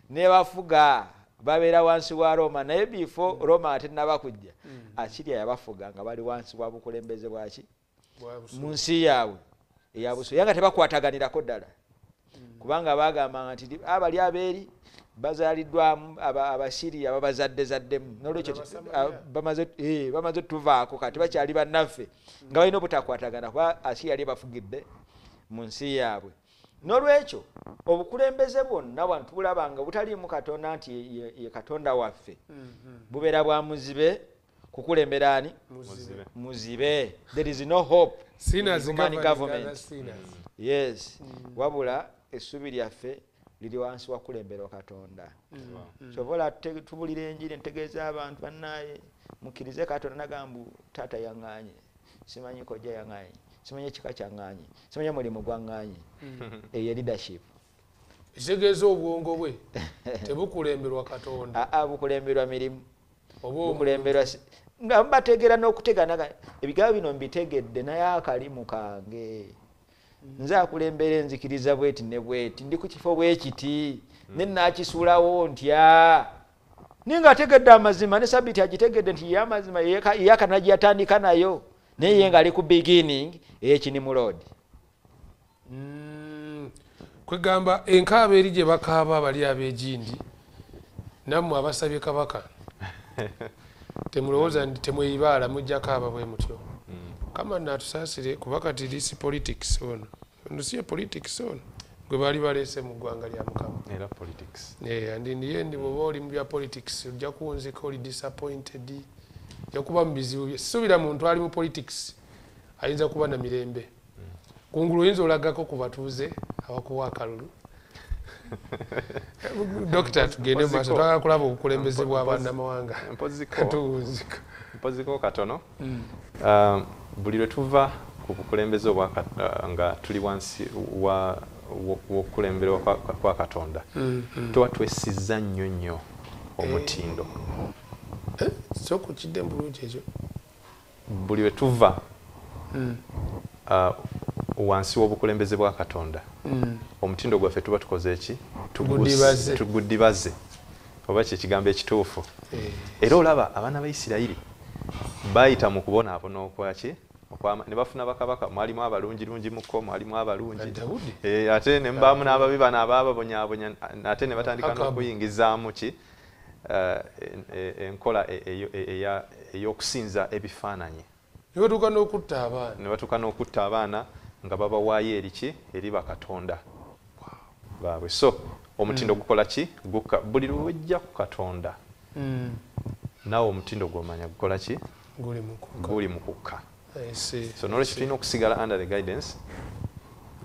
ne bafuga Babeera wansi wa Roma, naye before Roma atennaba kujja, Asiria yabafuga nga bali wansi wa bukulembeze bwaki mu nsi yaabwe eya Busuuli, era nga tebakwataganirako ddala, kubanga bagambanga nti abali abeeri bazaaliddwamu Abasiriya babazaddezaddemu, nolwekyo bamaze tuvaako kati bakyali bannaffe, nga balina obutakwatagana kuba Asiria yali bafugidde mu nsi yaabwe. Nolwekyo obukulembeze bwonna bwantu tubulabanga butaliimu Katonda nti ye Katonda waffe, bubeera bwa muzibe kukulembera ani? Muzibe. There is no hope in human government. Yes. Wabula essuubi lyaffe liri wansi wa kulemberwa Katonda. Sobola tubulira enjiri ntegeeza abantu bannaye mukkirize Katonda, nagamba taata yaŋŋaanye, simanyi kojja yaŋŋaanye, simanyi ekika kyaŋŋaanye, simanyi omulimu gwaŋŋaanye. Eyo leadership. Ekitegeeza obwongo bwe tebukulemberwa Katonda. Bukulemberwa mirimu, bukulemberwa nga mbategeera n'okutegana ebigambo bino mbitegedde, naye akalimu kange nze akulembera enzikiriza bweti ne bweti, ndi ku kifo bwekiti ne naakisuulawo ntya, naye ng'ategedde amazima ne sabiti agitegedde nti ye amazima eyakana gye yatandika nayo, naye ye ng'ali ku beginning ey'ekinimulodi. Kwegamba enkaaba eri gye bakaaba abali ab'egindi, nammwe abasabye kabaka temulowooza nti temweyibaala mujja kaaba bwe mutyo. Kama naatusaasire kuba kati this politics ono si ye politics ono gwe baali baleese mu ggwanga lya Mukama. Era politics. And in the end bw'oba oli mu bya politics ojja kuwunzika oli disappointed, ojja kuba mu bizibu. Sisuubira muntu ali mu politics ayinza kuba na mirembe. Kungulu oyinza olagako ku batuuze abakuwa akalulu. Dokita, tugende mu maaso, twagala kulaba obukulembeze bwa bannamawanga. Mpoziko katono. Buli lwe tuva ku bukulembeze obwa nga tuli wansi wa wokulemberwa kwa Katonda, tuba twesizza nnyo nnyo omutindo. So kukidde mu bulungi ekyo. Buli lwe tuva wansi w'obukulembeze bwa Katonda, omutindo gwaffe tuba tukoze eki? Tugudibaze, oba kye kigambo ekituufu. Era olaba abaana ba Isirayiri bayita mu kubonaabona okwaki ne bafuna bakabaka, mwalimu abalungirungi muko, mwalimu abalungi ate ne mbaamu n'ababi bano abaababonyaabonya, ate ne batandika n'okuyingizaamu ki enkola ey'okusinza ebifaananyi, ne batuuka n'okutta abaana, ne batuuka n'okutta abaana nga babawaayo eri ki? Eri bakatonda baabwe. So omutindo gukola ki? Gukka. Buli lw'ojja ku Katonda naawe omutindo gw'omanya gukola ki? Guli mu kukka. So nolwekyo tulina okusigala under the guidance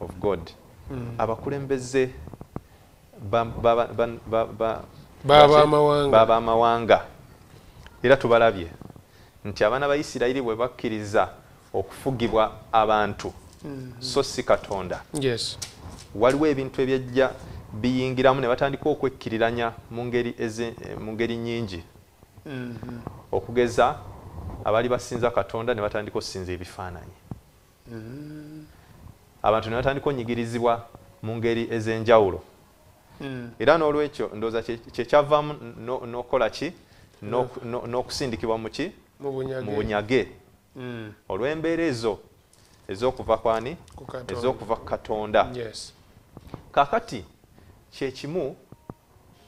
of God. Abakulembeze b'amawanga era tubalabye nti abaana ba Isirayiri bwe bakkiriza okufugibwa abantu so si Katonda. Waliwo ebintu ebyajja biyingiramu ne batandika okwekkiriranya mu ngeri nnyingi. Okugeza abaali basinza Katonda ne batandika okusinza ebifaananyi. Abantu ne batandika onyigirizibwa mu ngeri ez'enjawulo. Era n'olwekyo ndowooza kyekyavaamu n'okukola ki? N'okusindikibwa mu ki? Mu bunyage. Olw'embeera ezo ez'okuva kwani? Ez'okuva ku Katonda. Kaakati kyekimu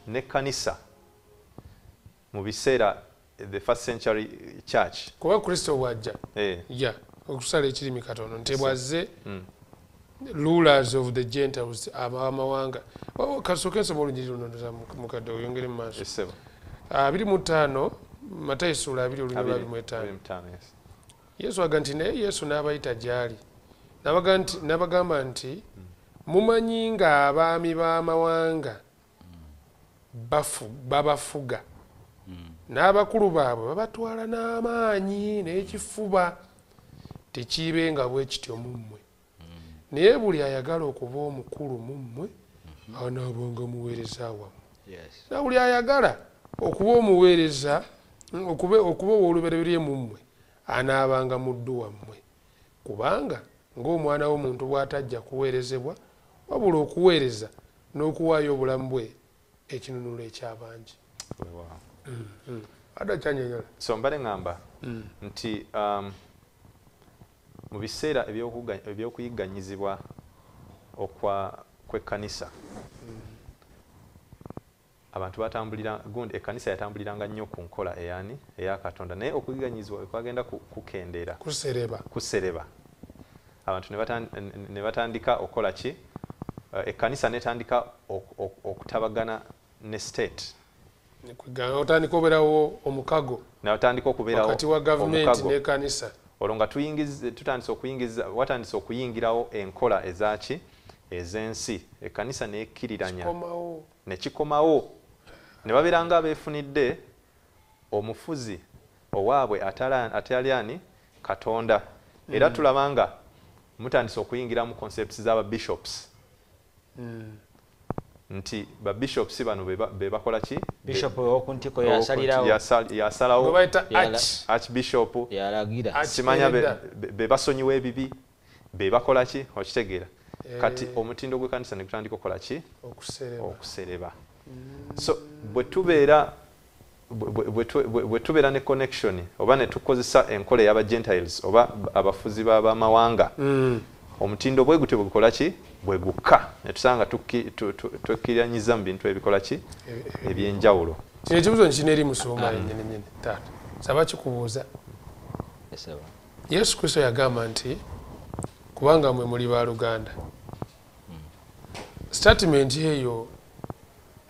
n'ekkanisa mu biseera the first century church. Kuba Kristo bw'ajja, okusala ekirimi katono nti bw'azze rulers of the Gentiles, abamawanga. Kasooke nsoma olunyiriri luno ndoza mukadde oyongere mu maaso. 25 Matayo ssuula 2 olunyiriri 25. Yesu agamba nti naye Yesu n'abayita gy'ali n'abagamba nti mumanyi ng'abaami b'amawanga babafuga, n'abakulu baabwe babatwala n'amaanyi n'ekifuba, tekiibenga bwe kityo mu mmwe. Naye buli ayagala okuba omukulu mu mmwe anaabanga muweereza wammwe. Na buli ayagala okuba omuweereza, okuba ow'olubereberye mu mmwe anaabanga muddu wammwe. Kubanga ng'omwana w'omuntu bw'atajja kuweerezebwa, wabula okuweereza n'okuwaayo obulamu bwe ekinunulo eky'abangi. So mbale ngamba nti mu biseera ebyokuyigganyizibwa okwa kw'ekkanisa abantu batambulira gundi ekkanisa yatambuliranga nnyo ku nkola eyani eya Katonda, naye okuyigganyizibwa kwagenda kukendeera kusereba abantu ne batandika okukola ki, ekkanisa netandika okutabagana ne state, otandika okubeerawo omukago natandika okubeerawo wakati wa gavumenti n'ekkanisa, olwo nga tutandise okuyingiza watandise okuyingirawo enkola ezaki ez'ensi, ekkanisa nekkiriranya nekikomawo ne babeera nga abeefunidde omufuzi owaabwe atali ani Katonda. Era tulaba nga mutandise okuyingira mu concepts z'aba bishops nti ba bishops bano be bakola ki, bishop ow'okuntiko yasalirawo yasalawo archbishop yalagira simanya be basonyiwa ebibi be bakola ki, okitegeera. Kati omutindo gw'ekkanisa ne gutandika okukola ki, okusereba. So bwe tubeera ne connection oba ne tukozesa enkola ey'aba Gentiles oba abafuzi b'amawanga, omutindo bwe gutyo bwe ki bwe gukka ne tusanga tukkiranyiza mu bintu ebikola ki ebyenjawulo. Kino ekibuuzo nkirina eri musumba yennyini nnyini taata, saba kikubuuza. Yesu Kristo yagamba nti kubanga mwe muli baluganda. Statement eyo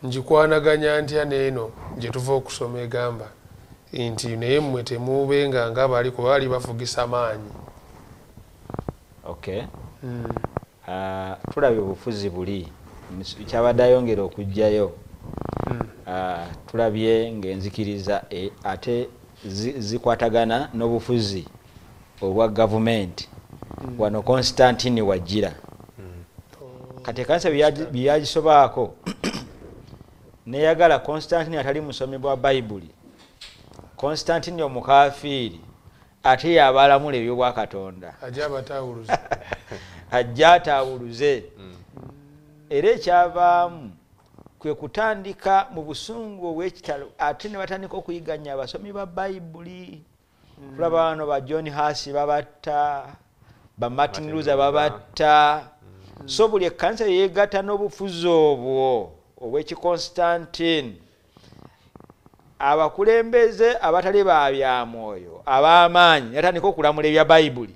njikwanaganya ntya n'eno gye tuva okusoma egamba nti naye mmwe temubenga nga bali kuba bali bafugisa maanyi. Okay. Tulabye obufuzi buli kyabadde ayongera okuggyayo. Tulabye ng'enzikiriza ate zikwatagana n'obufuzi obwa gavumenti. Wano Constantine wajjira kati ekkanisa byeyagisobaako neyagala Constantine atali musomi bwa Bayibuli, Constantine omukafiiri ate yabalamula ebyobwakatonda ajja ataawuluze. Era ekyavaamu kwe kutandika mu busungu obw'ekitalo ate ne batandika okuyiganya abasomi ba Bayibuli. Tulaba bano ba John Huss babatta, ba Martin Luther babatta. So buli ekkanisa yeegatta n'obufuzi obwo obw'ekiconstantine, abakulembeze abatali ba bya mwoyo ab'amaanyi yatandika okulamula ebya Bayibuli.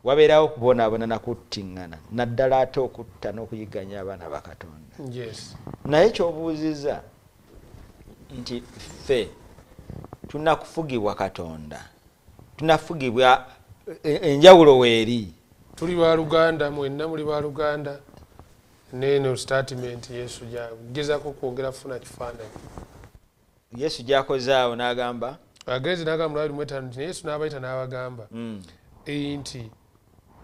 Wabeerawo okubonaabona nakuttiŋŋana naddala ate okutta n'okuyiganya abaana ba Katonda. Naye kyobuuziza nti ffe tunakufugibwa Katonda, tunafugibwa enjawulo weeri. Tuli baluganda, mwenna muli baluganda. Neno statement Yesu gyagezako kwongera kufuna kifaananyi. Yesu gyakoze awo n'agamba agezi n'agamba mu 25 nti Yesu n'abayita n'abagamba nti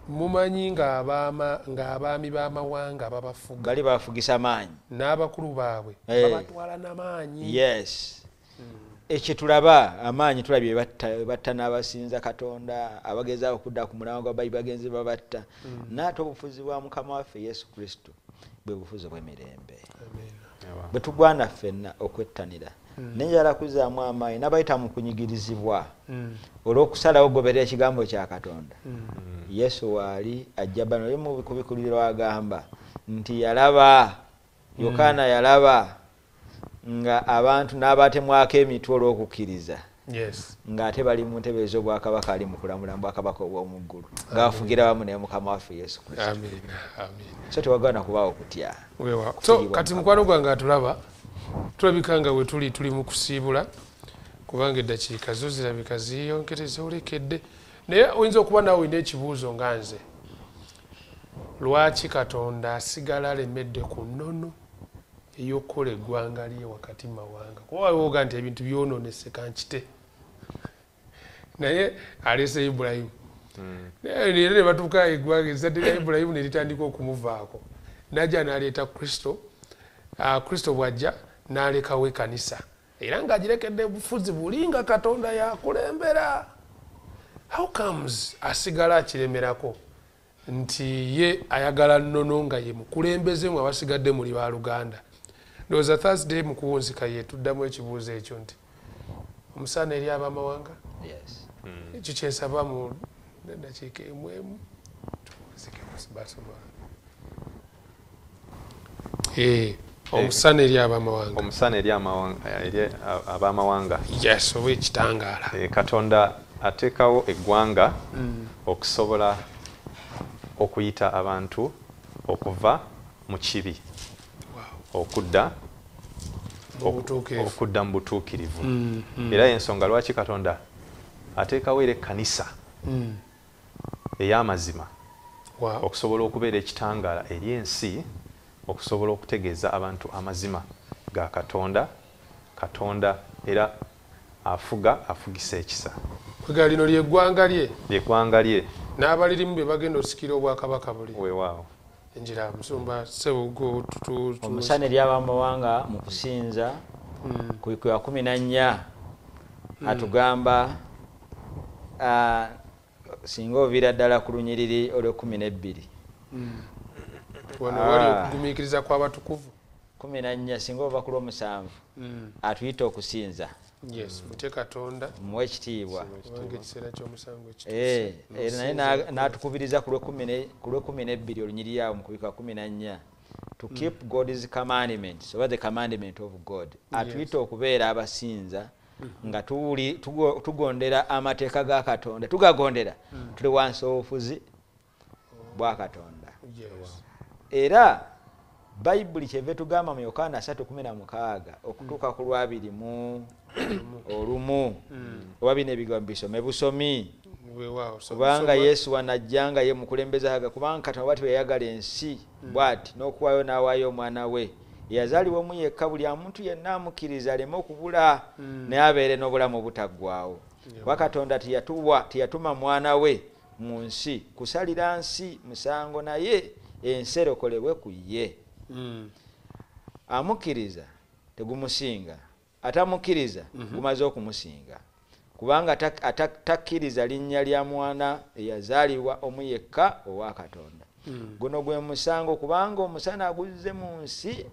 mumanyi ng'abaami b'amawanga babafuga, bali bafugisa maanyi, n'abakulu baabwe babatwala n'amaanyi. Yes. Ekyo tulaba amaanyi tulabye batta n'abasinza Katonda abagezaako okudda ku mulamwa gwa Bayibuli bagenzi babatta. N'ate obufuzi bwa Mukama waffe Yesu Kristo bwe bufuzi obw'emirembe bwe tugwana ffenna okwettanira. Nenjala kuzaamu amaanyi n'abayita mu kunyigirizibwa olw'okusalawo okugoberera ekigambo kya Katonda. Yesu waali ajja bano oli mu kubikulirwa agamba nti yalaba Yokaana yalaba nga abantu n'abatemwako emitwe olw'okukkiriza, ng'ate bali mu ntebe ez'obwakabaka ali mu kulamula mu bwakabaka obw'omu ggulu ng'afugira wamu ne Mukama waffe Yesu Kristo. So tewagwana kubaawo kutya. So kati mukwano gwange atulaba, tulabika nga we tuli mu kusiibula kubanga eddakiika zo zirabika ziyonkereza olekedde, naye oyinza okuba naawe olina ekibuuzo nga nze, lwaki Katonda asigala alemedde ku nnono ey'okukola eggwanga lye wakati mu mawanga? Kuba waliwo oga nti ebintu byonoonese kankite, naye aleese Ibulayimu. Naye era ne batuuka eggwanga ezzadde lya Ibulayimu ne litandika okumuvaako, n'ajja n'aleeta Kristo. Kristo bw'ajja n'alekawo ekkanisa era ng'agirekedde bufuzi buli nga Katonda yakulembera. How comes asigala akiremerako nti ye ayagala nnono nga ye mukulembeze mwe abasigadde muli baluganda? Ndowooza Thursday mu kuwunzika ye tuddamu ekibuuzo ekyo nti omusana eri abamawanga. Ekyo kyensaba mu ddakiika emu emu tuwunzike basoma. Omusana eri abamawanga. Omusana eri abamawanga. Yes, oba ekitangaala. Katonda ateekawo eggwanga okusobola okuyita abantu okuva mu kibi okudda mu butuukirivu. Era ensonga lwaki Katonda ateekawo era ekkanisa ey'amazima okusobola okubeera ekitangaala eri ensi, okusobola okutegeeza abantu amazima ga Katonda. Katonda era afuga afugisa ekisa. Kwega lino lyeggwanga lye. Lyeggwanga lye. N'abalirimu be bagenda osikira obwakabaka buli. Weewaawo. Enjira musumba ssebo omusana eri abamawanga mu kusinza ku 14 atugamba singa oviira ddala ku lunyiriri olw'e12. Wano wali okugumiikiriza kw'abatukuvu. 14 singa ova ku lw'omusanvu atuyita okusinza. Yes, mutye Katonda muwe ekitiibwa. Kubanga ekiseera ky'omusango kituuse. Era naye n'atukubiriza ku lw'e12 olunyiriri awo mu kubika 14 to keep God's commandments oba the commandment of God. Atuyita okubeera abasinza nga tugondera amateeka ga Katonda. Tugagondera tuli wansi w'obufuzi bwa Katonda. Era Bayibuli kyeva etugamba mu Yokaana 3:16 okutuuka ku lwabiri mu olumu oba bino ebigambo bisome busomi. Kubanga Yesu wanajjanga ye mukulembeze aga, kubanga Katonda bw'ati bwe yayagala ensi bw'ati n'okuwaayo n'awaayo omwana we eyazaalibwa omu yekka, buli omuntu yenna amukkiriza aleme okubula naye abeere n'obulamu obutaggwaawo. Kuba Katonda teyatuma mwana we mu nsi kusalira nsi musango, naye ensi erokolebwe ku ye. Amukkiriza tegumusinga, atamukkiriza gumaze okumusinga, kubanga takkiriza linnya lya mwana eyazaalibwa omu yekka owa Katonda. Guno gwe musango, kubanga omusana guzze mu nsi,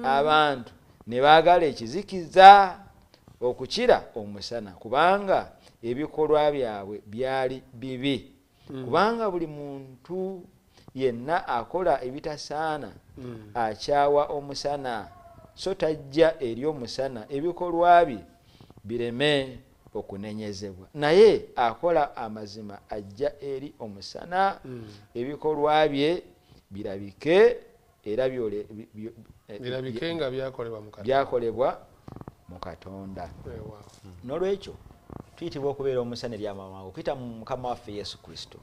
abantu ne baagala ekizikiza okukira omusana, kubanga ebikolwa byabwe byali bibi. Kubanga buli muntu yenna akola ebitasaana akyawa omusana, so tajja eri omusana ebikolwa bye bireme okunenyezebwa. Naye akola amazima ajja eri omusana, ebikolwa bye birabike era birabike nga byakolebwa mu Katonda. N'olwekyo tuyitibwa okubeera omusana eri amawanga okuyita mu Mukama waffe Yesu Kristo.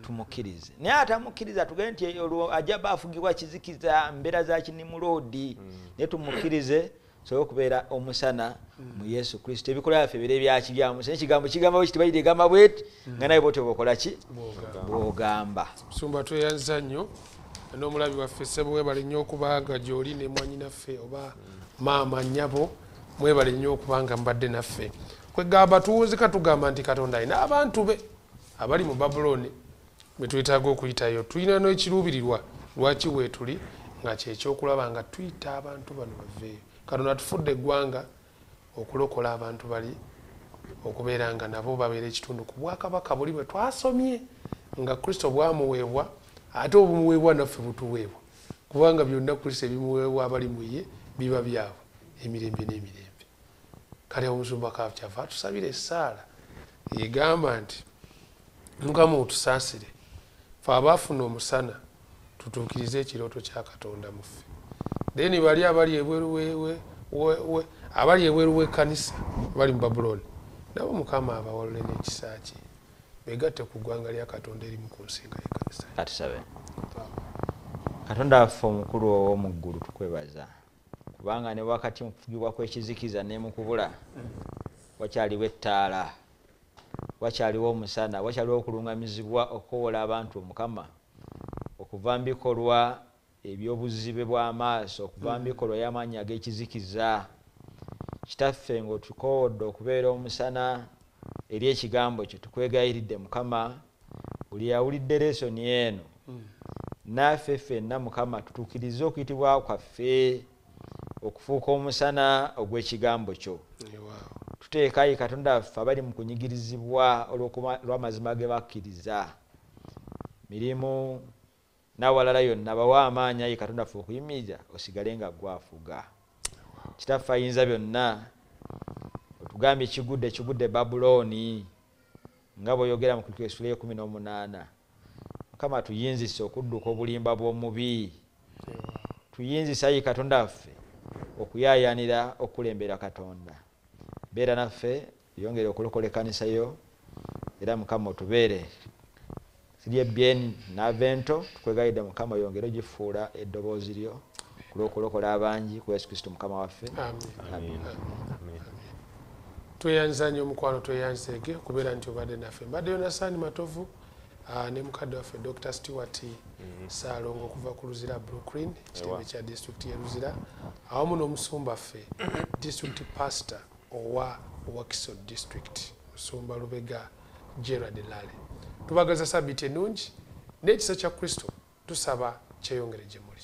Tumukkirize. Naye atamukkiriza tugende nti olwo ajja ba afugibwa kizikiza mbeera za kinimuloodi, naye tumukkirize tusobole okubeera omusana mu Yesu Kristo. Ebikolwa byaffe bibeere byaki bya musana. Ekigambo kigamba bwe kiti, Bayibuli egamba bw'eti, nga naye bw'otyo bw'okola ki? Bw'ogamba. Musumba tweyanza nnyo n'omulabi waffe ssebo, weebale nnyo okubanga gy'oli ne mwannyinaffe oba maama nnyabo, mwebale nnyo okubanga mbadde naffe. Kwegamba tuwunzika tugamba nti Katonda alina abantu be abali mu Babulooni bwe twetaaga okuyitayo. Tulina n'ekiruubirirwa lwaki weetuli nga kyekyokulaba nga tuyita abantu bano baveeyo. Katonda atufudde eggwanga okulokola abantu bali okubeera nga nabo babeera ekitundu ku bwakabaka buli bwe twasomye nga Kristo bwamuweebwa, ate obumuweebwa naffe butuweebwa, kubanga byonna Kristo ebimuweebwa abali mu ye biba byabwe emirembe n'emirembe. Kale omusumba kyava atusabira essaala egamba nti Mukama otusaasire ffe abaafuna omusana tutuukirize ekirooto kya Katonda mu ffe. Then bali abali ebweru w'ekkanisa abali mu Babulooni nabo Mukama abawalule n'ekisa kye begatte ku ggwanga lya Katonda erimu ku nsinga y'ekkanisa. Katusabe. Katonda waffe omukulu ow'omu ggulu tukwebaza, kubanga ne wakati mu kufugibwa kw'ekizikiza ne mu kubula wakyaliwo ettaala, wakyaliwo omusana, wakyaliwo okulungamizibwa okukowola abantu Mukama okuva mu bikolwa ebyobuzibe bw'amaaso, okuva mu bikolwa y'amaanyi ag'ekizikiza. Kitaffe ng'otukoowodde okubeera omusana eri ekigambo kyo, tukwegayiridde Mukama, buli awulidde lesoni eno naffe ffenna Mukama tutuukirize okuyitibwa kwaffe okufuuka omusana ogw'ekigambo kyo. Tuteeka ayi Katonda waffe abali mu kunyigirizibwa olw'amazima ge bakkiriza mirimu n'awalala yonna, bawa amaanyi ayi Katonda waffe okuyimirira osigale nga gwafuga. Kitaffe ayinza byonna, otugambye kigudde kigudde Babulooni nga bw'oyogera mu Kristo essula 18. Mukama tuyinzise okudduka obulimba bw'omubi, tuyinzise ayi Katonda waffe okuyaayaanira okulembera Katonda. Beera naffe, yongere okulokola ekkanisa yo, era Mukama otubeere. Sirye bien n'avento, tukwegayidde Mukama oyongere ogifuula eddoboozi lyo kulw'okulokola abangi ku Yesu Kristo Mukama waffe. Amen. Tweyanza nnyo omukwano, tweyanzeege okubeera nti obadde naffe. Mbadde Yonasaani Matovu ne mukadde waffe Dr. Stewart Ssaalongo okuva ku Luzira Brooklyn, ekitebe kya disitulikiti y'e Luzira, awamu n'omusumba ffe district pastor owa Wakiso district, Musumba Lubega Gerard Lale. Tubagaza sabbiiti ennungi n'ekisa kya Kristo, tusaba kyeyongere gye muli.